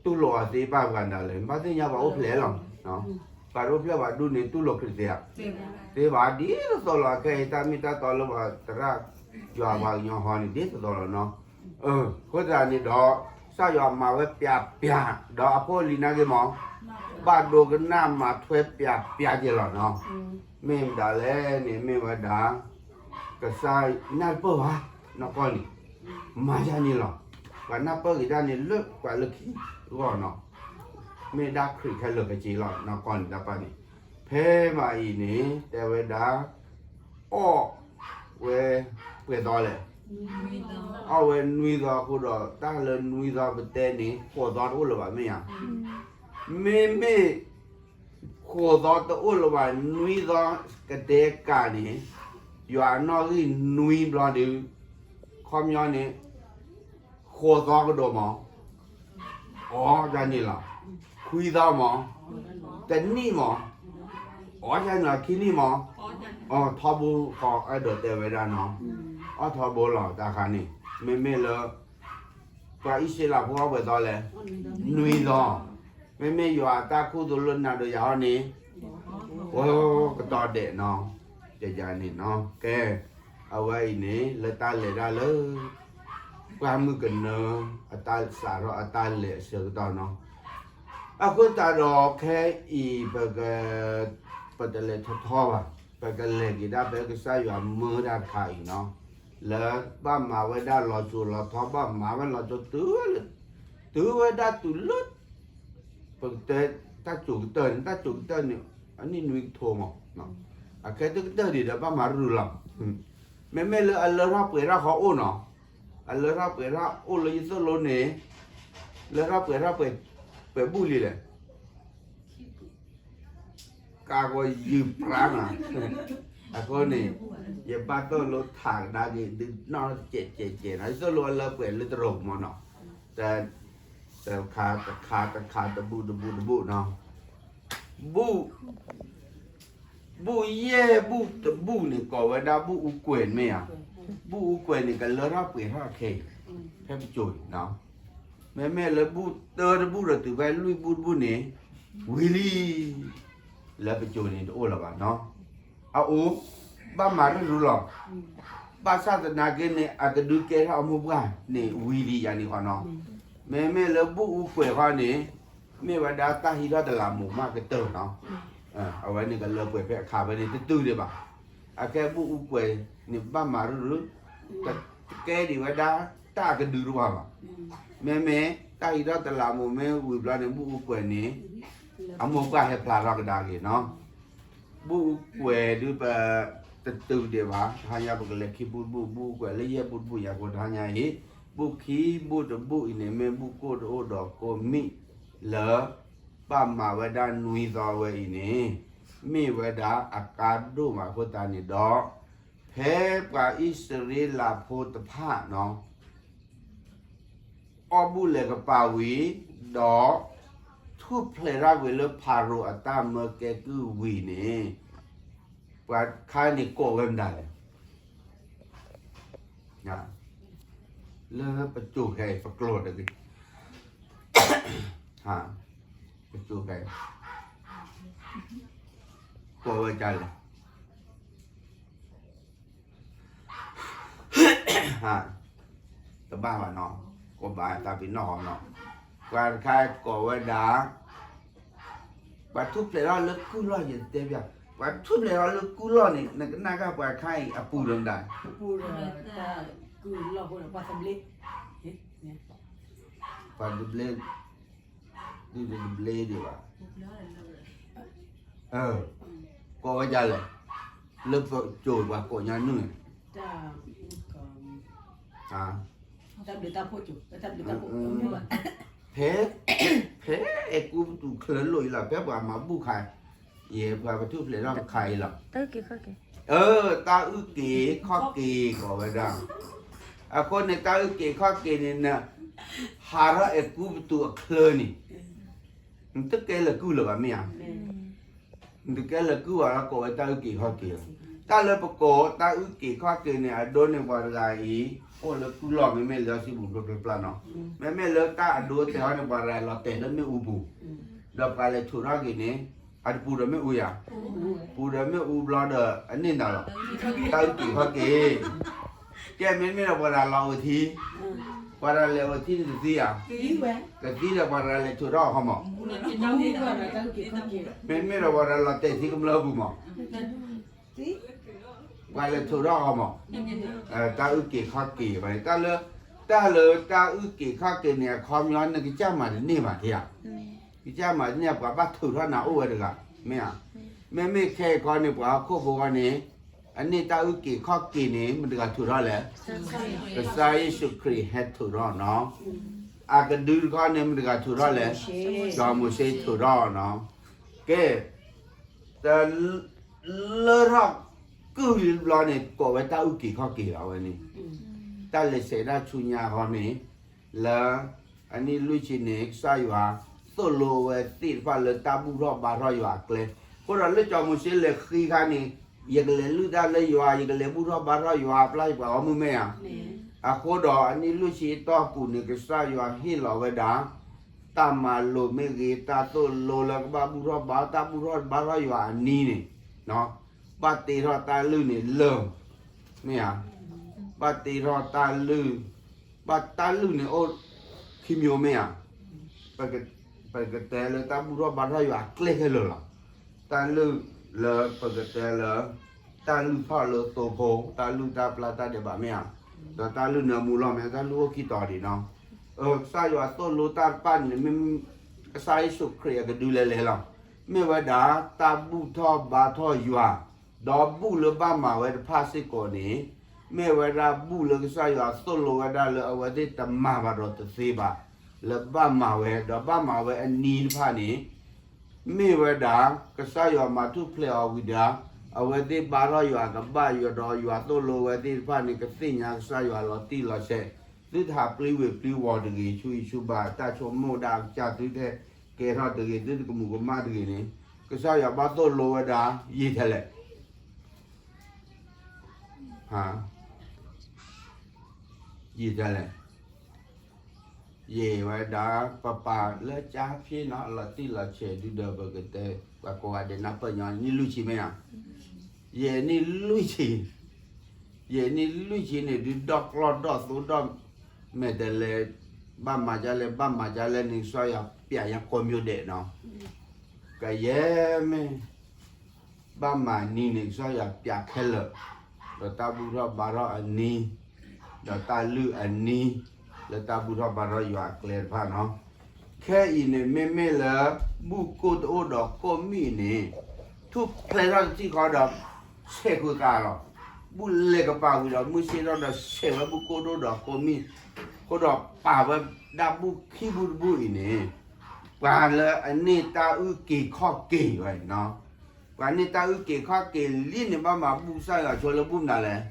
တူၢ်လိာ်အီၤသ့ဘၣ်ပှၤဒၣ်လဲာ်, ဘၣ်သ့ၣ်ညါပှၤအိၣ်ဖျဲၣ်လီၤ. ပှၤအိၣ်ဖျဲၣ်ပှၤဒူၣ်န့ၣ် တူၢ်လိာ်ခရံာ်သ့ဧါ, သ့ဘၣ်, ဒ်သိးသိးလီၤ. ခဲအံၤတၢ်မ့ၢ်တၢ်တီလၢပှၤသရၣ်, ယွၤပှၤကညီဟီန့ၣ် ဒ်သိးသိးလီၤနီၤ. အဃိသတးန့ၣ်ဒီး ကစၢ်ယွၤမၤဝဲပျးပျး, ဒီးအဖိအလံၤနာ်က့မး, ဘၣ်ဒိကနၣ်မၤထွဲပျးပျးက့ၤလီၤနီၤ. မ့ၢ်မတၤလဲၣ်န့ၣ် မ့ၢ်ဝဲဒၣ် ကစၢ်နၢ်တပၢၢ်ဘၣ်, နီၢ်ကီၢ်န့ၣ် မၤယၤန့ၣ်လီၤ. ပှၤနၢ်ပၢၢ်ဂ့ၤတၢ်န့ၣ်လၢပှၤလၢခံဂီၢ်နီၤ, မ့ၢ်ဒၣ်ခရံာ်ခဲလၢာ်ကက့ၤလီၤ နီၢ်ကီၢ်န့ၣ်တၢ်ပၢ်န့ၣ်. ဖဲမၤအံၤန့ၣ် တဲဝဲဒၣ် အီၣ်ဝဲပှဲၤသီလဲၣ် အီၣ်ဝဲနွံသီအဃိဒီး တၢ်လၢနွံသီပတဲန့ၣ် ဃိးသီတအိၣ်လၢၤဘၣ်မ့ၢ်ဧါ. မ့မ့ၢ် ဃိးသီတအိၣ်လၢၤဘၣ် နွံသီကတဲကးန့ၣ် ယွၤအနီၣ်ဂံၢ်နွံဘျီဒုး ခီပညီန့ၣ် ဃိးသီကဒိၣ်မး အီၣ်ဒၣ်န့ၣ်လီၤ. ခွံသီမး တနံၣ်မး အီၣ်ဒၣ်န့ၣ်လီၤ. ခံနံၣ်မး အီၣ်ထီဘိဃီ အဲၣ်ဒိးတဲဝဲဒၣ်နီၤ အီၣ်ထီဘိလီၤ တၢ်ခါန့ၣ် မ့မ့ၢ်လၢ ပှၤအံၣ်စရ့လးဖိအီၣ်ပှဲၤသီလဲၣ် နွံသီ. မ့မ့ၢ်ယွၤအတၢ်ခူသူၣ်လၢနၤဒီးယၤအီၤန့ၣ် အိၣ်ကတီၢ်ဒဲးနီၤ ယယၤန့ၣ်နီၤ ကဲ အဝဲအံၤန့ၣ် လၢတၢ်လဲၤတၢ်လၢ ပှၢ်မုၢ်ကနၢ အတၢ်စးထီၣ်အတၢ်လဲၤအဆၢကတီၢ်နီၤ အဃိသတးဒီးခဲအံၤ ပက ပတလဲၤထီထီဘၣ် ပကလဲၤက့ၤဒၣ်ဖဲကစၢ်ယွၤမၢတၢ်တခါအံၤနီၤ လၢဘၣ်မၤဝဲဒၣ်လီၤစိၤလီၤထီ ဘၣ်မၤဝဲလီၤစိၤတုၤလၢ တုၤဝဲဒၣ်တုၤလၢ ပကတဲတၢ်စိၤကတၢၢ်န့ၣ် တၢ်စိၤကတၢၢ်န့ၣ် အနံၣ်နွံကထိမး အခဲတကတၢၢ်ဒံးဒီးဘၣ်မၤရုၢ်လီၤ မ့မ့ၢ်လၢအလၢထီၣ်ပှဲၤထီၣ်ဃီအိၣ်နီၤ အလၢထီၣ်ပှဲၤထီၣ်အိၣ်လၢယသိၣ်လိန့ၣ် လၢထီၣ်ပှဲၤထီၣ်ပှဲၤဘူၣ်လံလဲၣ် ကးကီယုၢ်ပြါနီၤ အဃိန့ၣ် ယဘၣ်သိၣ်လိထးကဒါက့ၤ ဒုးနီၣ်ကဲးကဲးကဲးနီၤ ယသိၣ်လိအလၢပှဲၤလၢတရိးမးနီၤ တ တခါတခါတခါတဘူၣ်တဘူၣ်တဘူၣ်နီၤ ဘူၣ် ဘူၣ်ယဲၢ်ဘူၣ်တဘူၣ်န့ၣ် ကိးဝဲဒၣ်ဘူၣ်အူကွဲၤမ့ၢ်ဧါ. ဘူၣ်အူကွဲၤန့ၣ် ကလၢထီၣ်ပှဲၤထီၣ်ခဲအံၤ ဖဲပစိၤန့ၣ်နီၤ မ့မ့ၢ်လၢဘူၣ်တၢတဘူၣ်ဒီးတုၤဖဲလွံၢ်ဘူၣ်တဘူၣ်န့ၣ် ဝံၤလံ လၢပစိၤန့ၣ်တအိၣ်လၢၤဘၣ်နီၤ အအိၣ် ဘၣ်မၤရုၢ်ရုၢ်လီၤ ဘၣ်ဆၣ်သနာ်က့န့ၣ် အကဒုးကဲထီၣ်အမိၢ်ပှၢ်န့ၣ် ဝံၤလံယၤန့ၣ်ဃီနီၤ မ့မ့ၢ်လၢဘူၣ်အူကွဲၤဃီန့ၣ် မ့ၢ်ဝဲဒၣ်တၢ်ဟံးထီၣ်တလးမူးမးကတၢၢ်နီၤ အဝဲန့ၣ်ကလၢပှဲၤဖဲအခါဖဲန့ၣ် တတုၤဒံးဘၣ် အခဲဘူၣ်အူကွဲၤန့ၣ် ဘၣ်မၤရုၢ်ရုၢ် တကဲဒံးဝဲဒၣ်တၢ်ကဒုတဝၢ်ဘၣ် မ့မ့ၢ်တၢ်ဟံးထီၣ်တလးမူးမ့ၢ်ဝံၤဘျီန့ၣ် ဘူၣ်အူကွဲၤန့ၣ် အမိၢ်ပှၢ်ဟဲဖျါထီၣ်ကဒါက့ၤနီၤ ဘူၣ်အူကွဲၤဒုးပ တတုၤဒံးဘၣ် တဟါညါပကလဲၤခံဘူၣ်တဘူၣ် ဘူၣ်အူကွဲၤလၢယဲၢ်ဘူၣ်တဘူၣ်ယၤဃိတဟါညါအံၤ ဘူၣ်ခံဘူၣ်တဘူၣ်အံၤန့ၣ် မ့ၢ်ဘူၣ်ကိၣ်တအိၣ်ဒီးကိၣ်မံၣ်လၢ ဘၣ်မၤဝဲဒၣ်နွံသီဝဲအံၤန့ၣ် မ့ၢ်ဝဲဒၣ်အကါဒိၣ်မးအဃိသတးန့ၣ်ဒီး ဖဲပှၤအံၣ်စရ့လးဖိတဖၣ်နီၤ အီၣ်ဘူၣ်လဲၤကပၤဝံၤ ဒီးထူၣ်ဖျဲးထီၣ်ကွံာ်လၢဖၤရိၤအတၢ်မၢကဲကုၢ်ဝံၤန့ၣ် ပှၤခါန့ၣ်ကိးဝဲမတၤလဲၣ် လၢပစိၤခဲအံၤ ပကျိာ်တဂ့ၤ ပစိၤခဲအံၤ ကိးဝဲဒ်လဲၣ် တဘၣ်ဘၣ်နီၤ ကိးဘၣ်တၢ်ပ့ၤနီၣ်ဃီနီၤ ပှၤတခါကိးဝဲဒၣ် ပှၤထူၣ်ဖျဲးထီၣ်လၢကုၢ်လီၢ် ယတဲဘၣ် ပှၤထူၣ်ဖျဲးထီၣ်လၢကုၢ်လီၢ်န့ၣ် နကနၣ်ကၢ်ပှၤခါအံၤအပူၤဒီးမတၤ ပှၤတဘျ့ ဒ်တဘျ့ဒံးဘၣ် ကိးဝဲဒ်လဲၣ် လၢပစိၤပှၤကိးညါနုၢ် ဖဲ ဖဲအဲၤကူပတူးချၢလိာ်အံၤလီၤ ဖဲပှၤမၤဘူၣ်ခါ ယဲပှၤပထူၣ်ဖျဲးထီၣ်တခါအံၤလီၤ တၢ်အုၣ်က့ၤခီၣ်က့ၤ ကိးဝဲဒၣ် အဃိန့ၣ် တၢ်အုၣ်က့ၤခီၣ်က့ၤန့ၣ် နဟးထီၣ်အဲၤကူပတူးအချၢန့ၣ် နတကဲလၢၤကုၢ်လၢၤဘၣ်မ့ၢ်ဧါ နတကဲလၢၤကုၢ်ဘၣ်လီၤ ကိးဝဲတၢ်အုၣ်က့ၤခီၣ်က့ၤလီၤ တၢ်လၢပကိးတၢ်အုၣ်က့ၤခီၣ်က့ၤန့ၣ် အဒိန့ၣ်ပှၤတဂၤအံၤ အိၣ်လၢကုၢ်လီၢ် မ့မ့ၢ်လၢစံးပူၤဖျိဖျိဖျါနီၤ မ့မ့ၢ်လၢတၢ်အဒိတဲဟီန့ၣ် ပှၤတဂၤလဲၤလီၤတဲာ်လၢမ့ၣ်အူပူၤ ဒီးပှၤလဲၤဆိးထီၣ်က့ၤန့ၣ် အတပူၤဒီးမ့ၣ်အူယၤ ပူၤဒီးမ့ၣ်အူဘျီဒီး အန့ၢ်နၤလီၤ တၢ်အုၣ်က့ၤခီၣ်က့ၤ ကဲမ့မ့ၢ်ဒီးပှၤတဂၤလီၤအိၣ်ထံ ပှၤတဂၤလဲၤအိၣ်ထံန့ၣ်တသံဧါ တသံဒီးပှၤတဂၤလဲၤဆိးထီၣ်အီၤမး မ့မ့ၢ်ဒီးပှၤတဂၤလီၤတဲာ်ထံကမျၢၢ်ပူၤမး ပှၤလဲၤဆိးထီၣ်အီၤမး တၢ်အုၣ်က့ၤခီၣ်က့ၤဘၣ်န့ၣ် တၢ်လၢ တၢ်လၢတၢ်အုၣ်က့ၤခီၣ်က့ၤန့ၣ် အခီပညီ နကစၢ်မၤတန့ၢ်ဘၣ်ဧါ ကစၢ်မၤတန့ၢ် ပှၤဘၣ်ထုးထီၣ်နၤအိၣ်ဝဲတဂၤ မ့ၢ်ဧါ မ့မ့ၢ်ခဲအံၤခီန့ၣ် ပှၤဟီၣ်ခိၣ်ဖိဃီန့ၣ် အန့ၢ်တၢ်အုၣ်က့ၤခီၣ်က့ၤန့ၣ် မတၤတဂၤထုးထီၣ်လဲၣ်. ကစၢ်ယ့ၣ်ၡူးခရံာ်ဟဲထုးထီၣ်နီၤ. အကဒုတခီန့ၣ် မတၤတဂၤထုးထီၣ်လဲၣ်. စီၤမိၤၡ့ထုးထီၣ်နီၤ. ကဲ, တလၢထီၣ်ကုၢ်လံတဘျီန့ၣ် ကိးဝဲတၢ်အုၣ်က့ၤခီၣ်က့ၤလီၤဝဲန့ၣ်. တၢ်လဲၤဆဲးတၢ်ဆူညါအဂီၢ်န့ၣ် လၢအနံၣ်လွံၢ်ဆံန့ၣ် ကစၢ်ယွၤသိၣ်လိဝဲသ့ၣ်တဖၣ်လၢတၢ်ဘူၣ်ထီၣ်ဘါထီၣ်ယွၤအကျဲ, အဃိဒီးလၢစီၤမိၤၡ့လဲၤဃံခါန့ၣ်, ယကလဲၤလုၢ်တၢ်လၢယွၤ, ယကလဲၤဘူၣ်ထီၣ်ဘါထီၣ်ယွၤအပျၢ်ယပှၤဂီၢ်မုၢ်မ့ၢ်ဧါ. အဃိဒီးအနံၣ်လွံၢ်ဆံအတီၢ်ပူၤန့ၣ် ကစၢ်ယွၤဟ့ၣ်လီၤဝဲဒၣ် တၢ်မၤလိာ်မ့ၢ်ဂ့ၤ, တၢ်သိၣ်လိလၢကဘၣ်ဘူၣ်ထီၣ်ဘါ, တၢ်ဘူၣ်ထီၣ်ဘါထီၣ်ယွၤအနံၤန့ၣ်, ဘၣ်တ့ထီၣ်တၢ်လုၢ်န့ၣ်လၢာ်, မ့ၢ်ဧါ. ဘၣ်တ့ထီၣ်တၢ်လုၢ်, ဘၣ်တၢ်လုၢ်န့ၣ်အိၣ်ခံမျိုး မ့ၢ်ဧါ. ပကတဲလၢတၢ်ဘူၣ်ထီၣ်ဘါထီၣ်ယွၤအကျဲခဲလၢာ်လီၤ. တၢ်လုၢ်လၢပကတဲလၢ တၢ်လုၢ်ဖီၣ်လၢသိဖိ, တၢ်လုၢ်တၢ်ပျၢ်တၢ်ဒဲးဘး မ့ၢ်ဧါ. ဒီးတၢ်လုၢ်နၢမူလီၤ မ့ၢ်တၢ်လုၢ်အိၣ်ခံတီၤဒံးနီၤ. ကစၢ်ယွၤသိၣ်လိတၢ်တဖၣ်န့ၣ် မ့ၢ်ကစၢ်ယ့ၣ်ၡူးခရံာ်အကဒုလဲၤလဲၤလီၤ. မ့ၢ်ဝဲဒၣ်တၢ်ဘူၣ်ထီၣ်ဘါထီၣ်ယွၤ, ဒီးဘူၣ်လၢဘၣ်မၤဝဲတဖၣ်စ့ၢ်ကီးန့ၣ်, မ့ၢ်ဝဲဒၣ်ဘူၣ်လၢကစၢ်ယွၤသိၣ်လိဝဲဒၣ်လၢအဝဲသ့ၣ်တမၤဘၣ်ဒီးတသ့ဘၣ်, လၢဘၣ်မၤဝဲ, ဒီးဘၣ်မၤဝဲအနံၤတဖၣ်န့ၣ် မ့ၢ်ဝဲဒၣ် ကစၢ်ယွၤမၤထူၣ်ဖျဲးအီၤဝံၤဒီး အဝဲသ့ၣ်ဘါထီၣ်ယွၤကဘၣ်ယွၤဒီး ယွၤသိၣ်လိဝဲသ့ၣ်တဖၣ်န့ၣ် ကသ့ၣ်ညါကစၢ်ယွၤလီၤတံၢ်လီၤဆဲး, သုတဟးပျံၤဝ့ၤပျံၤဝီၤတဂ့ၤ, ဆူအံၤဆူဘၣ် တၢ်ဆိကမိၣ်ဒၣ်အကစၢ်သုထဲကဲထီၣ်တဂ့ၤ, သုတကမူၤကမၣ်တဂ့ၤန့ၣ်, ကစၢ်ယွၤဘၣ်သိၣ်လိဝဲဒၣ် ယံာ်ထဲလဲၣ် ယံာ်ထဲလဲၣ်. ယံာ်ဝဲဒၣ် ပပာ်လၢကၠါဖျ့နီၤ အလီၤတံၢ်လီၤဆဲးဒုဒီး ပကတဲ ပှၤကိးဂၤဒဲးနၢ်ပၢၢ်ညီ နံၣ်လွံၢ်ဆံမ့ၢ်ဧါ. ယဲနံၣ်လွံၢ်ဆံ, ယဲနံၣ်လွံၢ်ဆံန့ၣ် ဒုဒီၣ်ကျီၢ်ဒီၣ်သိဒီၣ်မဲာ်တဲးလဲး, ဘၣ်မၤဒ်လဲၣ် ဘၣ်မၤဒ်လဲၣ်န့ၣ် ကစၢ်ယွၤပျးညါကိးမံၤဒဲးနီၤ. ကယဲၢ်မ့ၢ် ဘၣ်မၤနံၤန့ၣ် ကစၢ်ယွၤပျးခဲလၢာ်, ဒီးတၢ်ဘူၣ်ထီၣ်ဘါထီၣ်အနံၤ, ဒီးတၢ်လုၢ်အနံၤ, လၢတၢ်ဘူၣ်ထီၣ်ဘါထီၣ်ယွၤအကျဲတဖၣ်နီၤ. ခဲအံၤန့ၣ် မ့မ့ၢ်လၢ ဘူၣ်ကိၢ်တအိၣ်ဒီးကိၢ်မံၣ်န့ၣ်, ထူၣ်ဖျဲးထီၣ်တထံၣ်ဃီဒီး ဆဲးဃုာ်သးလီၤ. ဘူၣ်လဲၤကပၤဝံၤဒီး မုၢ်ဆ့ၣ်ထီၣ်ဒီးဆဲးဝဲဘူၣ်ကိၢ်တအိၣ်ဒီးကိၢ်မံၣ်, အဃိဒီးပာ်ဝဲဒၣ်ဘူၣ်ခံဘူၣ်တဘူၣ်အံၤန့ၣ်, ပှၤလၢအန့ၢ်တၢ်အုၣ်က့ၤခီၣ်က့ၤဝဲနီၤ. ပှၤန့ၢ်တၢ်အုၣ်က့ၤခီၣ်က့ၤလံန့ၣ် ဘၣ်မၤဘူၣ်ကစၢ်ယွၤဆိလၢဘူၣ်မနုၤလဲၣ်.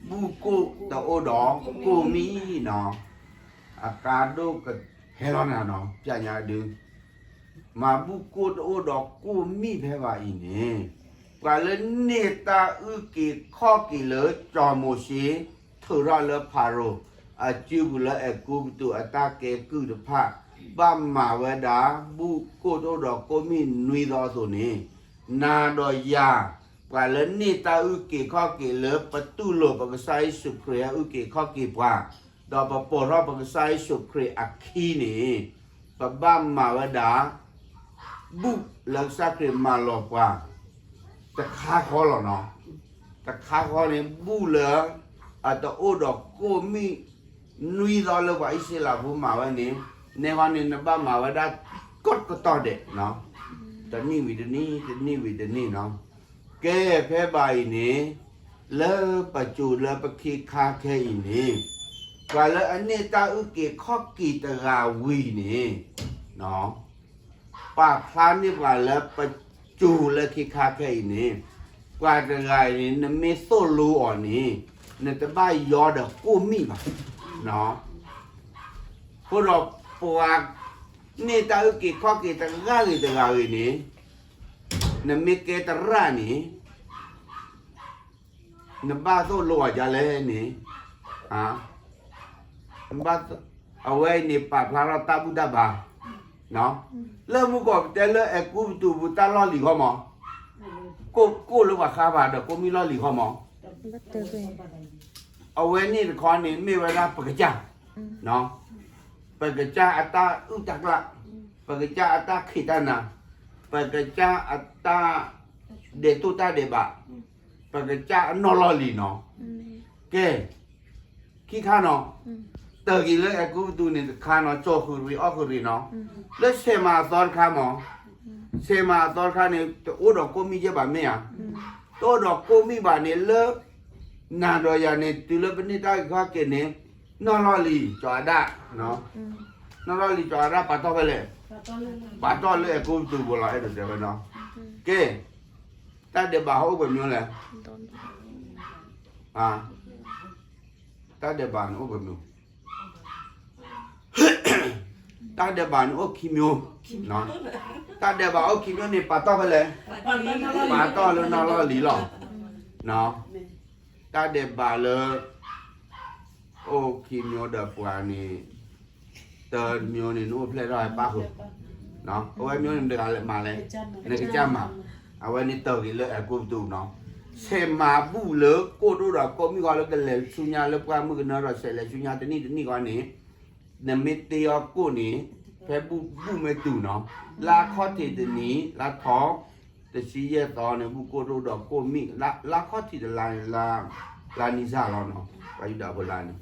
ဘူၣ်ကိၢ်တအိၣ်ဒီးကိၢ်မံၣ်နီၤ. အကါဒိၣ်ကဟဲလီၤနၤနီၤ ပျးညါဒု မၤဘူၣ်ကိၢ်တအိၣ်ဒီးကိၢ်မံၣ်ဖဲဘၣ်အံၤန့ၣ်, ပှၤလၢန့ၢ်တၢ်အုၣ်က့ၤခီၣ်က့ၤလၢစီၤမိၤၡ့ ထုးထီၣ်လၢဖၤရိၤအစုပူၤလၢအဲၤကူပတူးအတၢ်ကဲကုၢ်တဖၣ်, ဘၣ်မၤဝဲဒၣ် ဘူၣ်ကိၢ်တအိၣ်ဒီးကိၢ်မံၣ်နွံသီအသိးန့ၣ်, နၤဒီးယၤ ပှၤလၢန့ၢ်တၢ်အုၣ်က့ၤခီၣ်က့ၤလၢပတူၢ်လိာ်ပကစၢ်ယ့ၣ်ၡူးခရံာ်အုၣ်က့ၤခီၣ်က့ၤပှၤ, ဒီးပပိာ်ထီၣ်ပကစၢ်ယ့ၣ်ၡူးခရံာ်အခံန့ၣ်, ပဘၣ်မၤဝဲဒၣ် ဘူၣ်လၢကစၢ်ခရံာ်မၤလီၤပှၤ တခါဃီလီၤနီၤ. တခါဃီန့ၣ် ဘူၣ်လၢအတအိၣ်ဒီးကိၢ်မံၣ်နွံသီလၢပှၤအံၣ်စရ့လးဖိမၤဝဲန့ၣ်, နဲဃီန့ၣ် နဘၣ်မၤဝဲဒၣ်ကိးကတီၢ်ဒဲး, တနံၣ်ဝံၤတနံၣ် တနံၣ်ဝံၤတနံၣ်နီၤ. ကဲဖဲဘၣ်အံၤန့ၣ်, လၢပစိၤလၢပခ့ခါခဲအံၤန့ၣ်, ပှၤလၢအန့ၢ်တၢ်အုၣ်က့ၤခီၣ်က့ၤတဂၤဝံၤန့ၣ် ပာ်ဖျါန့ၢ်ပှၤလၢပစိၤလၢခ့ခါခဲအံၤန့ၣ်, ပှၤတဂၤအံၤန့ၣ် နမ့ၢ်သိၣ်လိအီၤန့ၣ်, နတဘၣ်ယီဒီးကိၢ်မံၣ်ဘၣ်. အဃိဒီးပှၤန့ၢ်တၢ်အုၣ်က့ၤခီၣ်က့ၤတဂၤဂ့ၤတဂၤဂ့ၤန့ၣ်, နမ့ၢ်ကဲသရၣ်န့ၣ် နဘၣ်သိၣ်လိအီၤဒ်လဲၣ်န့ၣ်, အဝဲအံၤန့ၣ်ပာ်ဖျါထီၣ်တၢ်ဘူၣ်တၢ်ဘါ, လၢမူကီၢ်ပတဲလၢအဲၤကူပတူးပူၤတၢ်လီၢ်လံၤဃီမး, ကိၢ်ကိၢ်လၢပှၤဃါပၤဒီးကိၢ်မံၣ်လီၢ်လံၤဃီမး, အဝဲန့ၣ်တခီန့ၣ် မ့ၢ်ဝဲဒၣ်ပကစၢ် ပကစၢ်အတၢ်အုၣ်တၢ်ကျၢ်, ပကစၢ်အတၢ်ခံးတၢ်နၤ, ပကစၢ်အတၢ်ဒဲးတိၢ်တၢ်ဒဲးဘး, ပကစၢ်အနီၢ်လီၢ်လံၤနီၤ. ကဲ, ခံခါနီၤ, တၢ်ဂ့ၢ်လၢအဲၤကူပတူးန့ၣ်တခါနီၤ, ကၠီဃုာ်ရ့ၣ်အီၣ်ဃုာ်ရ့ၣ်နီၤ, လၢဆဲးမၤအသီတခါမး, ဆဲးမၤအသီတခါန့ၣ် တအိၣ်ဒီးကိၢ်မံၣ်ယဲၢ်ဘၣ်မ့ၢ်ဧါ. တအိၣ်ဒီးကိၣ်မံၣ်ဘၣ်န့ၣ်လၢ နၤဒီးယၤန့ၣ် တုၤလၢပန့ၢ်တၢ်ဂ့ၢ်ခီၣ်က့ၤန့ၣ် နီၢ်လီၢ်လံၤကၠီၤအၤဒၣ်, နီၢ်လီၢ်လံၤကၠီၤအၤဒၣ်ပာ်တီၢ်ဖဲလဲၣ်, ပာ်တီၢ်လၢအဲၤကူပတူးပူၤလီၤ အဲၣ်ဒိးတဲဝဲနီၤ, ကဲ, တၢ်ဒဲးဘးဟီၣ်အိၣ်ပှဲၤမံၤလဲၣ်, တၢ်ဒဲးဘးန့ၣ်အိၣ်ပှဲၤမံၤ တၢ်ဒဲးဘးန့ၣ်အိၣ်ခံမံၤ, တၢ်ဒဲးဘးအိၣ်ခံမံၤန့ၣ် ပာ်တီၢ်ဖဲလဲၣ်, ပာ်တီၢ်လၢနီၢ်လီၢ်လံၤလီၤ, တၢ်ဒဲးဘးလၢ အိၣ်ခံမံၤဒီးပှၤန့ၣ် တမံၤန့ၣ် နအိၣ်ဖျဲၣ်ထီၣ်ပၣ်ဃုာ်, အဝဲမံၤန့ၣ်တဂၤလဲၤမၤလဲၣ်, နကစၢ်မၤ, အဝဲန့ၣ်တၢ်ဂ့ၢ်လၢအဲၤကူပတူးနီၤ, ဆဲးမၤဘူၣ်လၢကိၣ်တအိၣ်ဒီးကိၣ်မံၣ်ဃီလၢကလဲၤဆူညါလၢပှၢ်မုၢ်ကနၢဒီးဆဲးလဲၤဆူညါတနံၣ်တနံၣ်ဃီန့ၣ် နမ့ၢ်တ့အီၤကိၣ်န့ၣ် ဖဲဘူၣ်မ့ၢ်တုၤနီၤ, လါခီၣ်ထံးတနံၤ လါထီ တဆံယဲၢ်သီန့ၣ် ဘူၣ်ကိၣ်တအိၣ်ဒီးကိၣ်မံၣ်, လါခီၣ်ထံးတလါန့ၣ် လါနံၣ်စၢ်လီၤနီၤ, ပှၤယူဒၤဖိလါန့ၣ်,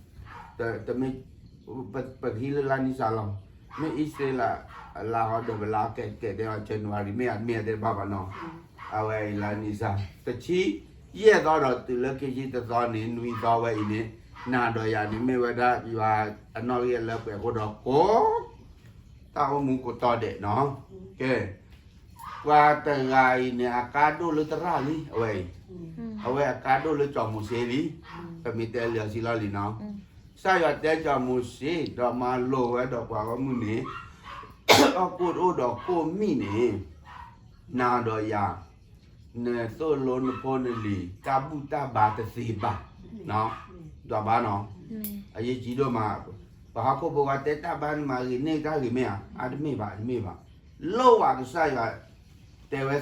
တမ့ၢ် ပကဟံးလၢလါနံၣ်စၢ်လီၤ, မ့ၢ်အံၣ်စရ့လးအလါဟီဒီးပလါကဲကဲတဲအီၤ January မ့ၢ်အမ့ၢ်တဲတဘၣ်ဘၣ်နီၤ, အဝဲအံၤလါနံၣ်စၢ် တဆံယဲၢ်သီဒီးတုၤလၢခံဆံတသီန့ၣ် နွံသီဝဲအံၤန့ၣ် နၤဒီးယၤန့ၣ်မ့ၢ်ဝဲဒၣ်ယွၤအနီၣ်ဂံၢ်အလၢပှဲၤအဃိဒီးကိး တၢ်အိၣ်မူကိးတီၤဒဲးနီၤ, ကဲ ပှၤတဂၤအံၤန့ၣ် အကါဒိၣ်လၢသရၣ်လံ အဝဲအံၤ, အဝဲအကါဒိၣ်လၢစီၤမိၤၡ့လံ, ပမ့ၢ်တဲလံအီၤဆံလီၢ်လံနီၤ, ကစၢ်ယွၤတဲစီၤမိၤၡ့ ဒီးမၤလိာ်ဝဲဒီးပှၤဂီၢ်မုၢ်န့ၣ် အီၣ်ကိၣ်တအိၣ်ဒီးကိၣ်မံၣ်န့ၣ် နၤဒီးယၤ နသိၣ်လိနဖိနလံၤ တၢ်ဘူၣ်တၢ်ဘါတသ့ဘၣ်, ဒွးဘါနီၤ, အရေးကြီးဒိၣ်မး, ပှၤဟီၣ်ခိၣ်ဖိဝဲတဲတၢ်ဘါန့ၣ်မၤဂ့ၤန့ၢ်တၢ်ဂ့ၤမ့ၢ်ဧါ, အတမ့ၢ်ဘၣ် တမ့ၢ်ဘၣ်, လိၣ်ဝဲကစၢ်ယွၤ တဲဝဲ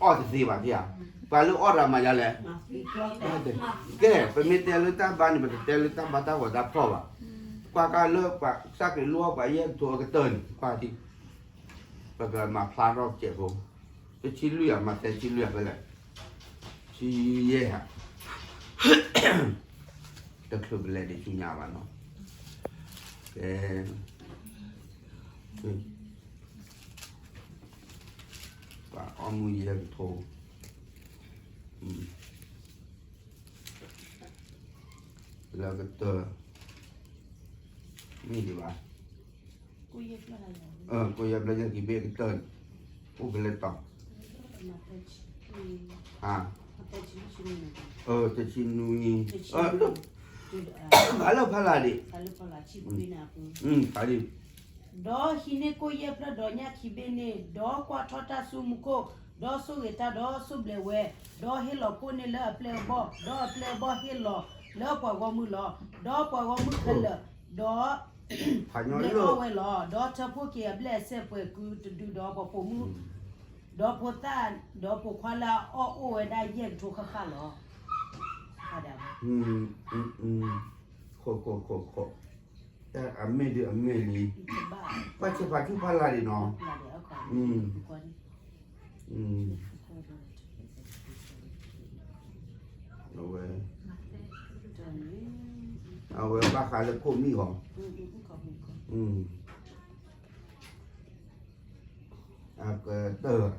အီၣ်တသ့ဘၣ်ဖဲဧါ, ပှၤလၢအီၣ်တၢ်မၤဒ်လဲၣ်, ကဲ ပမ့ၢ်တဲလၢတၢ်ဘါန့ၣ် ပတတဲလၢတၢ်ဘါတၢ်ဂီၤတၢ်ဖီၣ်ဘၣ်, ကွၢ်ကါလၢပှၤကစၢ်ခရံာ်လိၣ်အီၣ်ပှၤယဲၢ်ကထိအကတၢၢ်န့ၣ် ကွၢ်ထံၣ် ပကမၤဖျါထီၣ်စဲးဖိ, တဆံလွံၢ်ဧါ မးသဲဆံလွံၢ်ဧါဖဲလဲၣ်, ဆံယဲၢ်ဧါ, တချုးပလဲၤဒံးဆူညါဘၣ်နီၤ, ကဲ, ပှၤအီၣ်မူယဲၢ်ကထိ, လၢကတၢၢ်, မ့ၢ်ဒံးဘၣ်, ကိၣ်ယဲၢ်ဖျၢၣ်ညါကံၤဘ့ၣ်ကတၢၢ်န့ၣ်, အိၣ်ဖဲလဲၣ်တီၤ, တဆံနွံ, ဖးလၢဖးလၢ်ဒံး, ဖးလံ, ဒီးဟံးန့ၢ်ကိၣ်ယဲၢ်ဖျၢၣ်ဒီးညၣ်ခံဘ့ၣ်န့ၣ်, ဒီးကွၢ်ထီၣ်တၢ်ဆူမူခိၣ်, ဒီးဆိၣ်ဂ့ၤတၢ်ဒီးဆိၣ်ဘျဲးဝဲ, ဒီးဟ့ၣ်လီၤကိၣ်န့ၣ်လၢအပျဲၢ်အဘီၣ်, ဒီးအပျဲၢ်အဘီၣ်ဟ့ၣ်လီၤလၢပှၤဂီၢ်မုၢ်လီၤ. ဒီးပှၤဂီၢ်မုၢ်ခဲလၢာ်, ဒီး ဘျဲးအီၣ်ဝဲလီၤ. ဒီးထၢဖှိၣ်က့ၤအဘျဲၢ်အစဲးပှဲၤကုတဒု, ဒီးပှၤပိာ်မုၣ်, ဒီးဖိသၣ်, ဒီးပိာ်ခွါလၢအအီၣ်အိၣ်ဝဲဒၣ်ယဲၢ်ကထိဃၣ်ဃၣ်လီၤ. အမ့ၢ်ဒုးအမ့ၢ်လံ, ဘၣ်ဆဲးဖးထူဖးလၢ်ဒံးနီၤ, အဝဲ, အဝဲဘၣ်ဃးလၢကိၣ်မံၣ်အီၤ, အကတၢၢ်,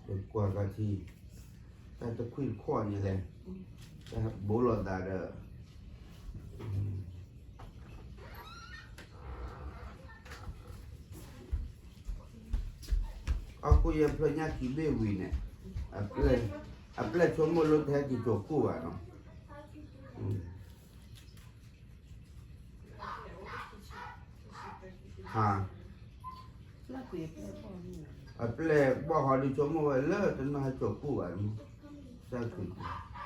ပကွၢ်ကထံ, တၢ်တခွံၣ်တခီၣ်န့ၣ်လဲၣ်, တၢ်ဘိလီၤသးဒီး အီၣ်ကိၣ်ယဲၢ်ဖျၢၣ်ညၣ်ခံဘ့ၣ်ဝံၤန့ၣ်, အပျဲၢ်ဆိကမိၣ်လၢတဟဲက့ၤကၠီၤကိၣ်ဘၣ်နီၤ, အပျဲၢ်ဘီၣ်ဃီဒုးဆိကမိၣ်ဝဲလၢတနီၢ်ဟဲကၠီၤကိၣ်ဘၣ်, စၢ်ခရံာ်,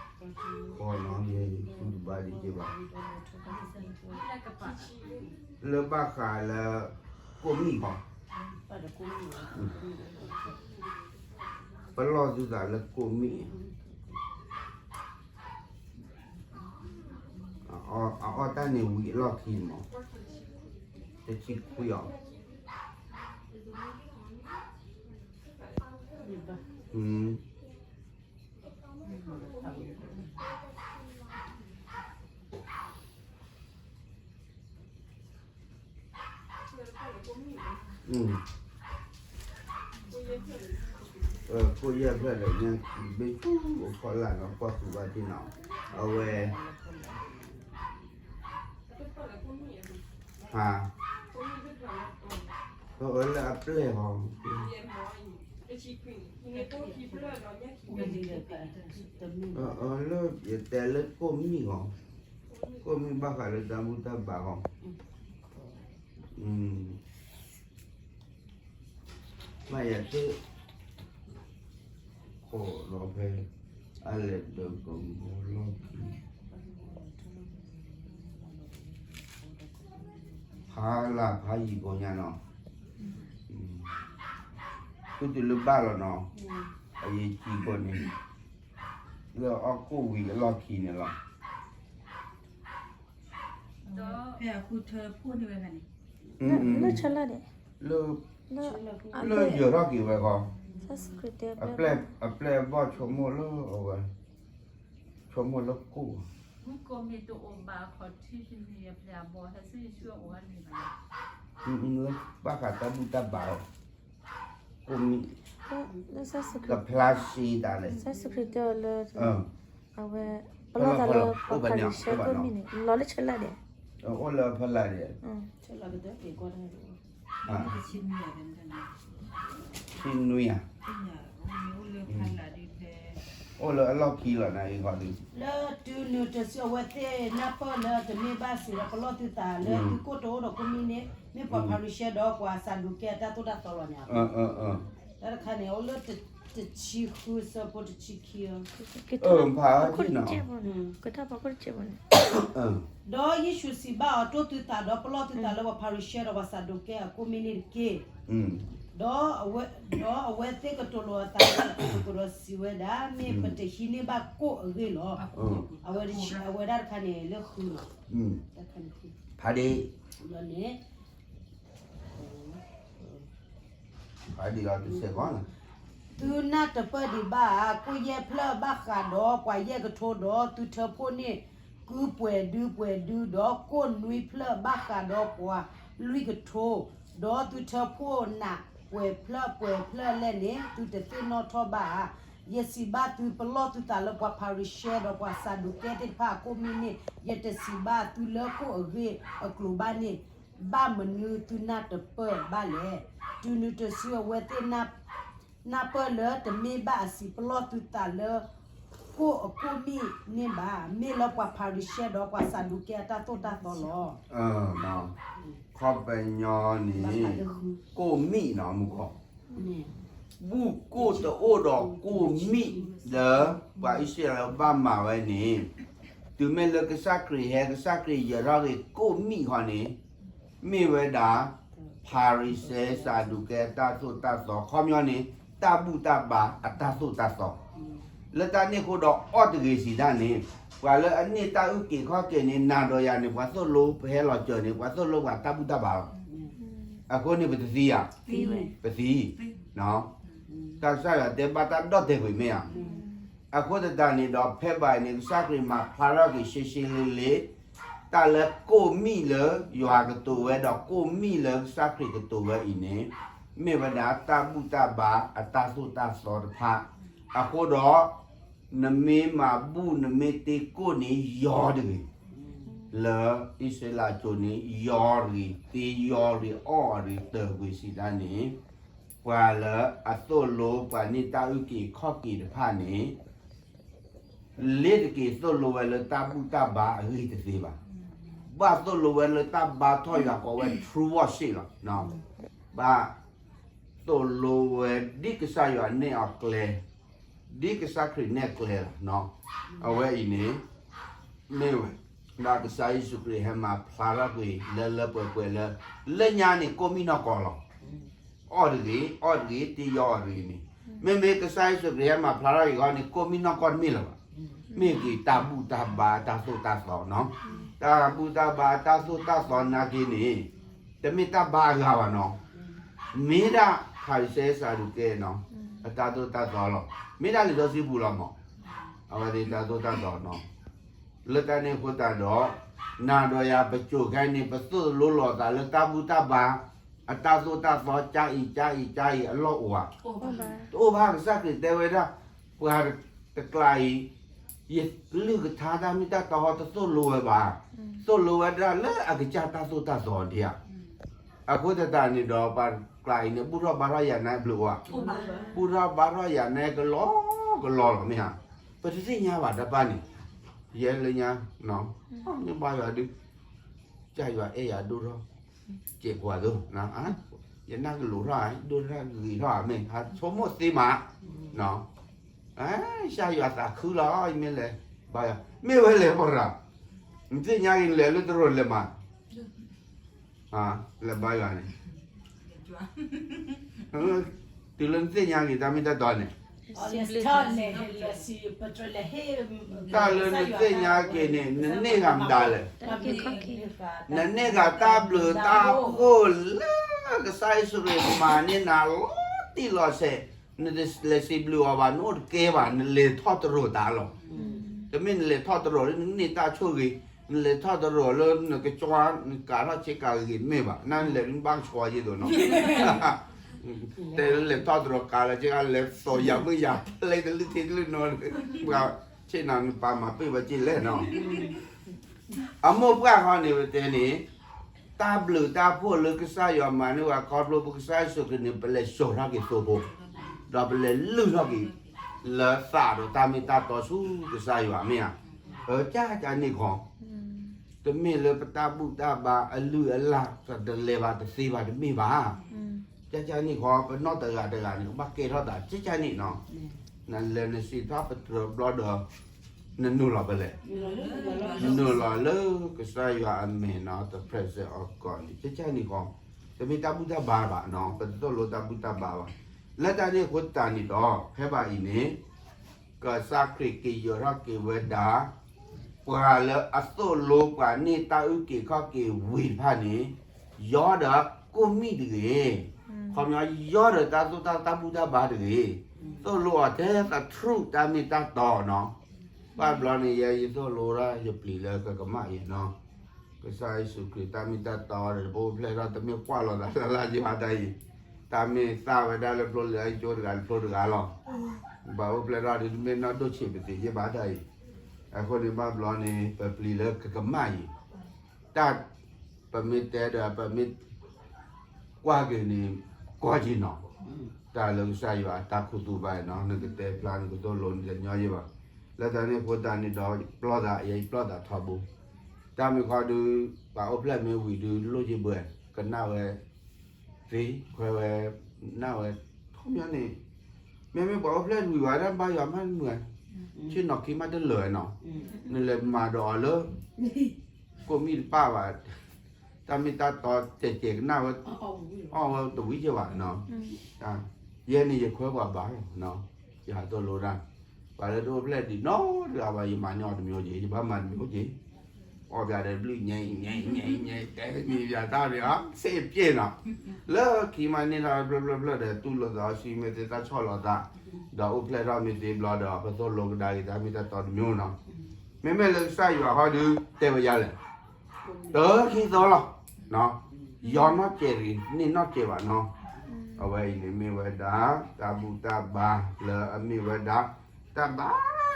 ဃီနီၤ, မ့ၢ်သူတဘၣ်ဒံးက့ၤဘၣ်, လၢဘၣ်ဃးလၢ ကိၣ်မံၣ်ဃီ, ပလီၢ်သုသးလၢကိၣ်မံၣ်, အအီၣ်တၢ်န့ၣ်ဝံၤအလီၢ်ခံန့ၣ်မး, တဆံခွံအီၤ, ကိၣ်ယဲၢ်ဖျၢၣ်ဒီးညၣ်ခံဘ့ၣ်ဆူအဖီလာ်နီၤ ကွၢ်ဃုာ်ဘၣ်ဒ်နီၤ, အဝဲ ဟါ, အဝဲလၢအပျဲၢ်ဟီ, လၢကိၣ်မံၣ်ဟီ, ကိၣ်မံၣ်ဘၣ်ဃးလၢတၢ်ဘူၣ်တၢ်ဘါဟီ, ဘၣ်ယၤသ့ၣ် ခိးဒီးဖဲ အလဲၤဒၢးကမူလီၢ်ခံ ဖးလၢ်ဖးယံၤကိးညါနီၤ, ဃုတုၤလၢဘၣ်လီၤနီၤ, အယံၤကံဘိန့ၣ် လၢအီၣ်ကိၣ်ဝံၤအလီၢ်ခံန့ၣ်လီၤ. ဖဲအဃုထၢဖှိၣ်န့ၢ်ဝဲဖဲန့ၣ်, လၢဆၢလၢ်န့ၣ်, လၢယၢၤထီၣ်က့ၤဝဲဃီ, အပျဲၢ်အဘီၣ်ဆိကမိၣ်လၢအဝဲ, ဆိကမိၣ်လၢကိၣ်, ဘၣ်ဃးတၢ်ဘူၣ်တၢ်ဘါအီၤ, ကိၣ်မံၣ်, ကဖျါစ့တၢ်လဲၣ်, လၢ အဝဲ ပလီၢ်သးလၢပှၤဖၤရံၤၡဲကိၣ်မံၣ်န့ၣ် လီၤလၢဆၢလၢ်ဒဲး, အိၣ်လၢဖီလာ်ဒဲး, ဆ့နွံဧါ, အိၣ်လၢအလီၢ်ခံလီၤနၤအံၤဃီဒုး, လၢတုၤနုၤတစုအဝဲသ့ၣ်နၢ်ပၢၢ်လၢတမ့ၢ်ဘၣ်စံးဒီး ပလီၢ်သုသးလၢသုကိၣ်တအိၣ်ဒီးကိၣ်မံၣ်န့ၣ် မ့ၢ်ပှၤဖၤရံၤၡဲဒီးပှၤစးဒူၤကဲအတၢ်သိၣ်တၢ်သီလီၤန့ၣ်, တၢ်တခါန့ၣ် အိၣ်လၢတဆံဃုဆၢဖိတဆံခံ, ဖးအီၤ, ဒီးယ့ၣ်ၡူးစံးဘၣ်အီၤ, တိၢ်သုသးဒီးပလီၢ်သုသးလၢပှၤဖၤရံၤၡဲဒီးပှၤစးဒူၤကဲအကိၣ်မံၣ်န့ၣ်တက့ၢ်. ဒီး, ဒီးအဝဲသ့ၣ်ကတိၤလိာ်အသးလၢအပူၤသကိးဒီးစံးဝဲဒၣ်, မ့ၢ်ပတဟံးန့ၢ်ဘၣ်ကိၣ်အဂ့ၢ်လီၤ. အဝဲဒၣ်တခါန့ၣ်လၢဃုလီၤ, တခါန့ၣ်, ဖးဒ့ၣ်, လီၤန့ၣ် ဖးဒ့ၣ်လီၤတစဲးကီး, သုနၢ်တပၢၢ်ဒံးဘၣ်ဧါ, ကိၣ်ယဲၢ်ဖျၢၣ်ဘၣ်ဃးဒီးပှၤယဲၢ်ကထိဒီး သုထၢဖှိၣ်န့ၢ်ကုပှဲၤဒုပှဲၤဒု, ဒီးကိၣ်နွံဖျၢၣ်ဘၣ်ဃးဒီးပှၤလွံၢ်ကထိ, ဒီးသုထၢဖှိၣ်နးပှဲၤဖျၢၣ်ပှဲၤဖျၢၣ်လဲၣ်န့ၣ် သုတသ့ၣ်နီၣ်ထီၣ်ဘၣ်ဧါ. ယစံးဘၣ်သု, ပလီၢ်သုသးလၢပှၤဖၤရံၤၡဲဒီးပှၤစးဒူၤကဲသ့ၣ်တဖၣ်အကိၣ်မံၣ်န့ၣ် ယတစံးဘၣ်သုလၢကိၣ်အဂ့ၢ်အကျိၤဘၣ်န့ၣ်, ဘၣ်မနုၤသုနၢ်တပၢၢ်ဘၣ်လဲၣ်. တုၤနုၤတစုအဝဲသ့ၣ် နၢ်ပၢၢ်လၢတမ့ၢ်ဘၣ်အစံးပလီၢ်သုသးလၢ ကိၣ်အကိၣ်မံၣ်န့ၣ်ဘၣ်, မ့ၢ်လၢပှၤဖၤရံၤၡဲဒီးပှၤစးဒူၤကဲအတၢ်သိၣ်တၢ်သီလီၤ. ခီပညီန့ၣ် ကိၣ်မံၣ်နီၤ မူကီၢ်, ဘူၣ်ကိၣ်တအိၣ်ဒီးကိၣ်မံၣ်လၢ ပှၤအံၣ်စရ့လးဘၣ်မၤဝဲန့ၣ်, တုၤမ့ၢ်လၢကစၢ်ခရံာ်ဟဲ ကစၢ်ခရံာ်ယၢၤထီၣ်က့ၤကိၣ်မံၣ်ဃီန့ၣ်, မ့ၢ်ဝဲဒၣ် ဖၤရံၤၡဲစးဒူၤကဲအတၢ်သိၣ်တၢ်သီ, ခီပညီန့ၣ် တၢ်ဘူၣ်တၢ်ဘါအတၢ်သိၣ်တၢ်သီ, လၢတၢ်န့ၣ်အဃိဒီးအီၣ်တဂ့ၤစံးတၢ်န့ၣ်, ပှၤလၢအန့ၢ်တၢ်အုၣ်က့ၤခီၣ်က့ၤန့ၣ် နၤဒီးယၤန့ၣ် ပှၤသိၣ်လိပဟဲလီၤစၢၤန့ၣ် ပှၤသိၣ်လိပှၤတၢ်ဘူၣ်တၢ်ဘါလီၤ. အဃိန့ၣ်ပတသံဧါ, ပသံ, တၢ်ကစၢ်ယွၤတဲဘၣ်တၢ်ဒီၣ်တဲာ်ကွံာ်မ့ၢ်ဧါ. အဃိသတးန့ၣ်ဒီး ဖဲဘၣ်အံၤန့ၣ် ကစၢ်ခရံာ်မၤဖျါထီၣ်က့ၤရှဲရှဲလ့လ့, တၢ်လၢကိၣ်မံၣ်လၢယွၤကတိၤဝဲဒီးကိၣ်မံၣ်လၢကစၢ်ခရံာ်ကတိၤဝဲအံၤန့ၣ်, မ့ၢ်ဝဲဒၣ်တၢ်ဘူၣ်တၢ်ဘါအတၢ်သိၣ်တၢ်သီတဖၣ်, အဃိဒီး နမ့ၢ်မၤဘူၣ်နမ့ၢ်တ့ကိၣ်န့ၣ်ယီၤတဂ့ၤ, လၢအံၣ်စရ့လးအစိၤန့ၣ် ယီၤတဂ့ၤ, တ့ယီၤတဂ့ၤ, အီၣ်တဂ့ၤ, တၢၢ်ကွံာ်စံးတၢ်န့ၣ်, ပှၤလၢအသိၣ်လိပှၤန့ၢ်တၢ်အုၣ်က့ၤခီၣ်က့ၤတဖၣ်န့ၣ် လ့တက့ၤသိၣ်လိဝဲလၢတၢ်ဘူၣ်တၢ်ဘါအဂ့ၢ်တသ့ဘၣ်. ဘၣ်သိၣ်လိဝဲလၢတၢ်ဘါထီၣ်ယွၤကိးဝဲ true worship လီၤ. ဘၣ်သိၣ်လိဝဲဒ်ကစၢ်ယွၤနဲၣ်အီၤကျဲ, ဒ်ကစၢ်ခရံာ်နဲၣ်ကျဲလီၤ. အဝဲအံၤန့ၣ် မ့ၢ်ဝဲဒၣ်ကစၢ်ယ့ၣ်ၡူးခရံာ်ဟဲမၤဖျါထီၣ်ကွံာ်လၢလၢပှဲၤပှဲၤလၢ လၢညါန့ၣ်ကိၣ်မံၣ်နီၢ်ကီၢ်လီၤ. အီၣ်တဂ့ၤ, အီၣ်တဂ့ၤ, တ့ယီၤအီၤတဂ့ၤန့ၣ်, မ့မ့ၢ်ကစၢ်ယ့ၣ်ၡူးခရံာ်ဟဲမၤဖျါထီၣ်အံၤဃီန့ၣ် ကိၣ်မံၣ်နီၢ်ကီၢ်တမ့ၢ်လၢၤဘၣ်. မ့ၢ်ဂ့ၤတၢ်ဘူၣ်တၢ်ဘါတၢ်သိၣ်တၢ်သီနီၤ. တၢ်ဘူၣ်တၢ်ဘါတၢ်သိၣ်တၢ်သီနာ်က့န့ၣ် တမ့ၢ်တၢ်ဘါအဂၤဘၣ်နီၤ. မ့ၢ်ဒၣ်ဖၤရံၤၡဲစးဒူၤကဲနီၤ အတၢ်သိၣ်တၢ်သီလီၤ. မ့ၢ်ဒၣ်လံာ်စီဆှံပူၤလီၤမး အဝဲသ့ၣ်တၢ်သိၣ်တၢ်သီနီၤ. လၢတၢ်န့ၣ်အဃိသတးဒီး နၤဒီးယၤပစိၤခဲအံၤန့ၣ် ပသိၣ်လိလိာ်သးလၢတၢ်ဘူၣ်တၢ်ဘါ အတၢ်သိၣ်တၢ်သီ ကါအံၤ ကါအံၤ ကါအံၤ အလီၢ်အိၣ်ဧါ. တအိၣ်ဘၣ်. ကစၢ်ခရံာ်တဲဝဲဒၣ် ပှၤတကျါအံၤ ယကလုၢ်ကထါတၢ်မ့ၢ်တၢ်တီဟီတသိၣ်လိဝဲဘၣ်. သိၣ်လိဝဲဒၣ်လၢအကစၢ်တၢ်သိၣ်တၢ်သီဒံးဧါ. အဃိသတးန့ၣ်ဒီး ပှၤတကျါအံၤန့ၣ် ဘူၣ်ထီၣ်ဘါထီၣ်ယၤနဲဘျုးအိၣ်ဧါ. ဘူၣ်ထီၣ်ဘါထီၣ်ယၤနဲကလီကလီလီၤမ့ၢ်ဧါ. ပတသ့ၣ်ညါဘၣ်တၢ်ပၢ်န့ၣ် ယဲလၢညါ မ့ၢ်ဘါယွၤဒုး ကစၢ်ယွၤအဲၣ်ယၤဒိၣ်ထီၣ် စဲးကွၢ်သိး ယနၢ်ကလိၤထီၣ် ဒိၣ်ထီၣ်ဂ့ၤထီၣ်ဧါ မ့ၢ်ဟးဆိကမိၣ်သ့မး ကစၢ်ယွၤသးခုလီၤ ယမ့ၢ်လဲၤ ဘါယွၤ မ့ၢ်ဝဲလဲၤဃီရၤ နသ့ၣ်ညါက့ၤလဲၤလၢတရိာ်လဲၤမး လဲၤဘါယွၤန့ၣ် တုၤလၢနသ့ၣ်ညါက့ၤတၢ်မ့ၢ်တၢ်တီန့ၣ် တၢ်လၢနသ့ၣ်ညါက့ၤန့ၣ် နန့ၢ်ဂၤမတၤလဲၣ်. နန့ၢ်ဂၤတၢ်ဘျုးတၢ်ဖှိၣ်လၢကစၢ်ယ့ၣ်ၡူးခရံာ်မၤန့ၢ်နၤလီၤတံၢ်လီၤဆဲး, နတလဲၤစံးဘျုးအီၤဘၣ်, နအိၣ်တကဲဘၣ်, နလဲၤထီၣ်တရိာ်သးလီၤ. တမ့ၢ်နလဲၤထီၣ်တရိာ်လၢ နန့ၢ်တၢ်ဆိၣ်ဂ့ၤ, နလဲၤထီၣ်တရိာ်လၢနကကွၢ် နကးထီၣ်ဆ့ကၤဂ့ၤဂ့ၤတမ့ၢ်ဘၣ်, နလဲၤနဘၣ်ကဆှီယ့ၣ်သိးနီၤ တဲလၢလဲၤထီၣ်တရိာ်ကးလၢက့ၤ လဲၤသိးယၤမုၢ်ယၤ လဲၤတလုၢ်ထံတလုၢ်နီၤ, ပှၤဆ့ၣ်နီၤနပာ်မၤပ့ၢ်ဘၣ်က့ၤလဲၣ်နီၤ. အမိၢ်ပှၢ်ဃီန့ၣ် ပတဲန့ၣ် တၢ်ဘျုးတၢ်ဖှိၣ်လၢကစၢ်ယွၤမၤန့ၢ်ဝဲခီဖျိပကစၢ်ယ့ၣ်ၡူးခရံာ်န့ၣ် ပလဲၤစိာ်ထီၣ်က့ၤသိဖိ, ဒီးပလဲၤလုၢ်ထီၣ်က့ၤ လၢသးဒီးတၢ်မ့ၢ်တၢ်တီဆူကစၢ်ယွၤမ့ၢ်ဧါ. ကၢ်ကၢ်န့ၣ်ခီ တမ့ၢ်လၢပတၢ်ဘူၣ်တၢ်ဘါအလုၢ်အလၢ် တလဲၤဘၣ်တသ့ဘၣ်တမ့ၢ်ဘၣ်. ကၢ်ကၢ်န့ၣ်ခီ ပနီၢ်တဂၤတဂၤန့ၣ် ကဘၣ်ကဲထီၣ်သး ကၢ်ကၢ်န့ၣ်နီၤ. နလဲၤနစံးထီၣ်ပတြၢၤဘျီဒီး နနုာ်လီၤဖဲလဲၣ်, နနုာ်လီၤလၢကစၢ်ယွၤအမဲာ်နီၤ the presence of God န့ၣ် ကၢ်ကၢ်န့ၣ်ခီ တမ့ၢ်တၢ်ဘူၣ်တၢ်ဘါဘၣ်နီၤ, ပတသိၣ်လိတၢ်ဘူၣ်တၢ်ဘါဘၣ်. လၢတၢ်န့ၣ်အဃိသတးန့ၣ်ဒီး ဖဲဘၣ်အံၤန့ၣ် ကစၢ်ခရံာ်က့ၤယၢၤထီၣ်က့ၤဝဲဒၣ် ပှၤလၢအသိၣ်လိပှၤန့ၢ်တၢ်အုၣ်က့ၤခီၣ်က့ၤဝံၤတဖၣ်န့ၣ် ယီဒီးကိၣ်မံၣ်တဂ့ၤ, ခီပညီ ယီဒီးတၢ်သိၣ်တၢ် တၢ်ဘူၣ်တၢ်ဘါတဂ့ၤ, သိၣ်လိအီၤထဲသထြူးတၢ်မ့ၢ်တၢ်တီနီၤ. ဘၣ်ဘျီန့ၣ် ယဲယသိၣ်လိဒၣ် ယပျံၤလၢကကမၣ်အံၤနီၤ. ကစၢ်ယ့ၣ်ၡူးခရံာ်တၢ်မ့ၢ်တၢ်တီဒီး ပအိၣ်ဖျဲၣ်ထီၣ်တမ့ၢ်ကွၢ်လိာ်သးလၢ်လၢ်ယဘၣ်တၢ်အံၤ, တၢ်မ့ၢ်သၣ်ဝဲဒၣ်လၢဖျိလံာ်အကၠိတဂၤတဖျိတဂၤလီၤ. ဘၣ်အိၣ်ဖျဲၣ်ထီၣ်ဒ်တမ့ၢ်နီၢ်ဒိၣ်ဆံးပသံးယဘၣ်တၢ်အံၤ, အဃိန့ၣ်ဘၣ်ဘျီန့ၣ် ပပျံၤလၢကကမၣ်အံၤ, တၢ် ပမ့ၢ်တဲဒီး ပမ့ၢ်ကွၢ်က့ၤန့ၣ် ကီၢ်က့ၤနီၤ, တၢ်လၢကစၢ်ယွၤအတၢ်ခူသူၣ်ဘၣ်နီၤ, နကတဲဖျါနကသိၣ်လိနတညီယဲၢ်ဘၣ်. လၢတၢ်န့ၣ်အဃိသတးန့ၣ်ဒီး ပျီသး ယပျီသးထီဘိ, တၢ်မ့ၢ်ခီဒုး ပှၤအိၣ်ဖျဲၣ်မ့ၢ်ဝံၤဒုး လိၣ်ယဘှဲး ကနၣ်ဝဲ သ့ခွဲဝဲ နၢ်ဝဲ ခီပညီန့ၣ် မ့မ့ၢ်ပှၤအိၣ်ဖျဲၣ်တဝံၤဝဲဒၣ်ဘါယွၤမးတမုာ်, ဆ့ၣ်နီၤခံမးတလၢာ်နီၤ, နလဲၤမၤဒီးအီၤလၢ ကိၣ်မံၣ်တပၣ်ဘၣ်, တၢ်မ့ၢ်တၢ်တီတဲာ်တဲာ်ကနၣ်ဝဲ အီၣ်ဝဲတဝံၤကဲဘၣ်နီၤ, ယဲန့ၣ်ယခွဲပှၤဘၣ်လီၤ, ယဟးသိၣ်လိတၢ်, ပှၤလၢတအိၣ်ဖျဲၣ်ဒံးနီတဂၤဘၣ် ယမၤန့ၢ်အီၤတမံၤက့ၤ ယဘၣ်မၤတမံၤက့ၤ အီၣ်ပၠးဒီးဘျုးညါညါညါညါ တဲမံၤပၠးတၢ်န့ၣ် စ့ပျဲၢ်နီၤ, လၢခံမးန့ၢ်ထီၣ်ဖျၢၣ်ဖျၢၣ်ဖျၢၣ်ဒီး တူၢ်လိာ်သးအီဆှံမ့ၢ်သ့ တၢ်ဆီၣ်လီၤသး, ဒီးအိၣ်ဖျဲၣ်ထီၣ်မ့ၢ်သ့ဘျီဒီး ပသိၣ်လိကဒါက့ၤတၢ်မ့ၢ်တၢ်တီတမံၤနီၤ, မ့မ့ၢ်လၢကစၢ်ယွၤဟီဒုး တဲဝဲယါလဲၣ်, တခံသီလီၤ, ယီနီၢ်ကဲးတဂ့ၤ န့ၢ်နီၢ်ကဲးဘၣ်နီၤ, အဝဲအံၤန့ၣ်မ့ၢ်ဝဲဒၣ် တၢ်ဘူၣ်တၢ်ဘါလၢအမ့ၢ်ဝဲဒၣ် တၢ်ဘါ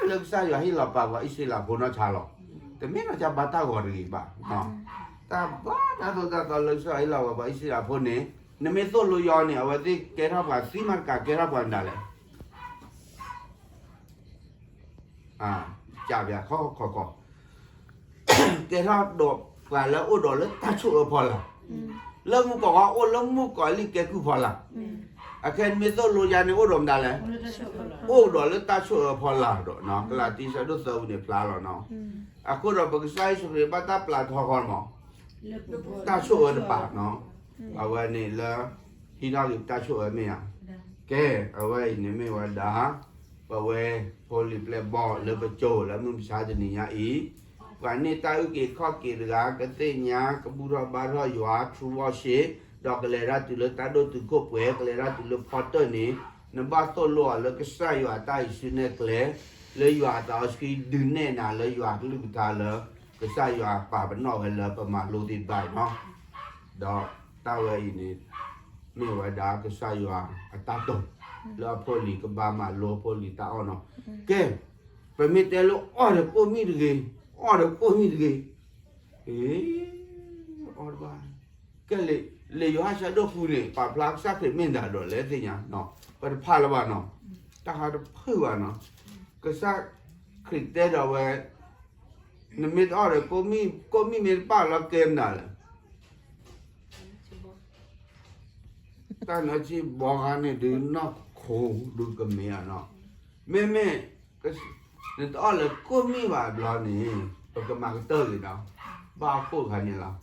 လၢကစၢ်ယွၤဟ့ၣ်လီၤပာ်ပှၤအံၣ်စရ့လးဖိနီၢ်ဆါလီၤ, တမ့ၢ်နီၢ်ဆါဘါတၢ်ဂီၤတဂ့ၤဘၣ်, တၢ်ဘါတၢ်သိၣ်တၢ်သီလၢကစၢ်ယွၤဟ့ၣ်လီၤပာ်ပှၤအံၣ်စရ့လးဖိန့ၣ် နမ့ၢ်သိၣ်လိယီန့ၣ် အဝဲသ့ၣ်ကဲထီၣ်ပှၤသံမးတကး ကဲထီၣ်ပှၤမတၤလဲၣ် ကးပၠးခီခီခီ ကဲထီၣ်ဒီးပှၤလၢအိၣ်ဒီးလၢတၢ်ဆိၣ်အၢဖီလာ်, လၢမုၢ်ကီၢ်ခီအိၣ်လၢမုၢ်ကီၢ်လံၢ်ကဲကုၢ်ဖီလာ်, အခဲနမ့ၢ်သိၣ်လိယါန့ၣ်အိၣ်ဒီးမတၤလဲၣ်, အိၣ်ဒီးလၢတၢ်ဆိၣ်အၢဖီလာ်ဒီး ကလၤတံ ဆၢဒိၣ်သၢပူၤန့ၣ်ဖျါလီၤနီၤ, အဃိဒီးပကစၢ်ယ့ၣ်ၡူးခရံာ်ဘၣ်တၢ်ပျးထီဃီမး တၢ်ဆိၣ်အၢတပၤနီၤ, အဝဲန့ၣ်လၢ ဟံးထီၣ်က့ၤပတၢ်ဆိၣ်အၢမ့ၢ်ဧါ, ကဲ အဝဲအံၤန့ၣ်မ့ၢ်ဝဲဒၣ် ပဝဲဖိလံၤပျဲၢ်ဘီၣ်လၢပစိၤလၢမုၢ်မဆါတနံၤညါအံၤ, ပှၤန့ၢ်တၢ်အုၣ်က့ၤခီၣ်က့ၤတဂၤ ကသ့ၣ်ညါ ကဘူၣ်ထီၣ်ဘါထီၣ်ယွၤ true worship ဒီးကလဲၤတၢ်တုၤလၢတၢ်ဒိၣ်တုာ်ခိၣ်ပှဲၤ ကလဲၤတၢ်တုၤလၢဖီတၢၢ်န့ၣ်, နဘၣ်သိၣ်လိအီၤလၢကစၢ်ယွၤအတၢ်အံၤစုနဲၣ်ကျဲ, လၢယွၤအသးစီဆှံဒုးနဲၣ်နၤလၢယွၤအကလုၢ်ကထါလၢ ကစၢ်ယွၤပာ်ပနီၣ်ဝဲလၢပမၤလိသ့ၣ်တဖၣ်အံၤနီၤ, ဒီးတၢ်ဝဲအံၤန့ၣ် မ့ၢ်ဝဲဒၣ်ကစၢ်ယွၤအတၢ်တိာ် လၢအဖိလံၤကဘၣ်မၤလိအဖိလံၤတၢ်အီၣ်နီၤ. ကဲ, ပမ့ၢ်တဲလၢအီၣ်ဒီးကိၣ်မံၣ်တဂ့ၤ, အီၣ်ဒီးကိၣ်မံၣ်တဂ့ၤ, အ့, အီၣ်တဘၣ်. ကဲ, လံာ်ယိၤဟၣ်ဆၢဒိၣ်ဃုန့ၣ် ပာ်ဖျါကစၢ်ခရံာ်မ့ၢ်ဒၣ်ဒီးလဲၣ်သ့ၣ်ညါ, ပတဖးလၢၤဘၣ်နီၤ, တၢ်ဟးတဖုၣ်ဘၣ်နီၤ. ကစၢ်ခရံာ်တဲဒီးဝဲ, နမ့ၢ်တအီၣ်ဒီးကိၣ်မံၣ်, ကိၣ်မံၣ်မ့ၢ်တပာ်လီၤကဲမနုၤလဲၣ်. တၢ်နၢၤဆံဘီဂၤန့ၣ်ဒုးနီၢ်ခိဒုးကမ့ၢ်အနီၤ, မ့မ့ၢ် နတအီၣ်လၢကိၣ်မံၣ်ဘၣ်ဘျီန့ၣ် ပကမၤကတၢၢ်က့ၤဒီး ဘၣ်အခိၣ်တခါန့ၣ်လီၤ.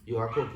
ယိၤဟၣ်ခိၣ်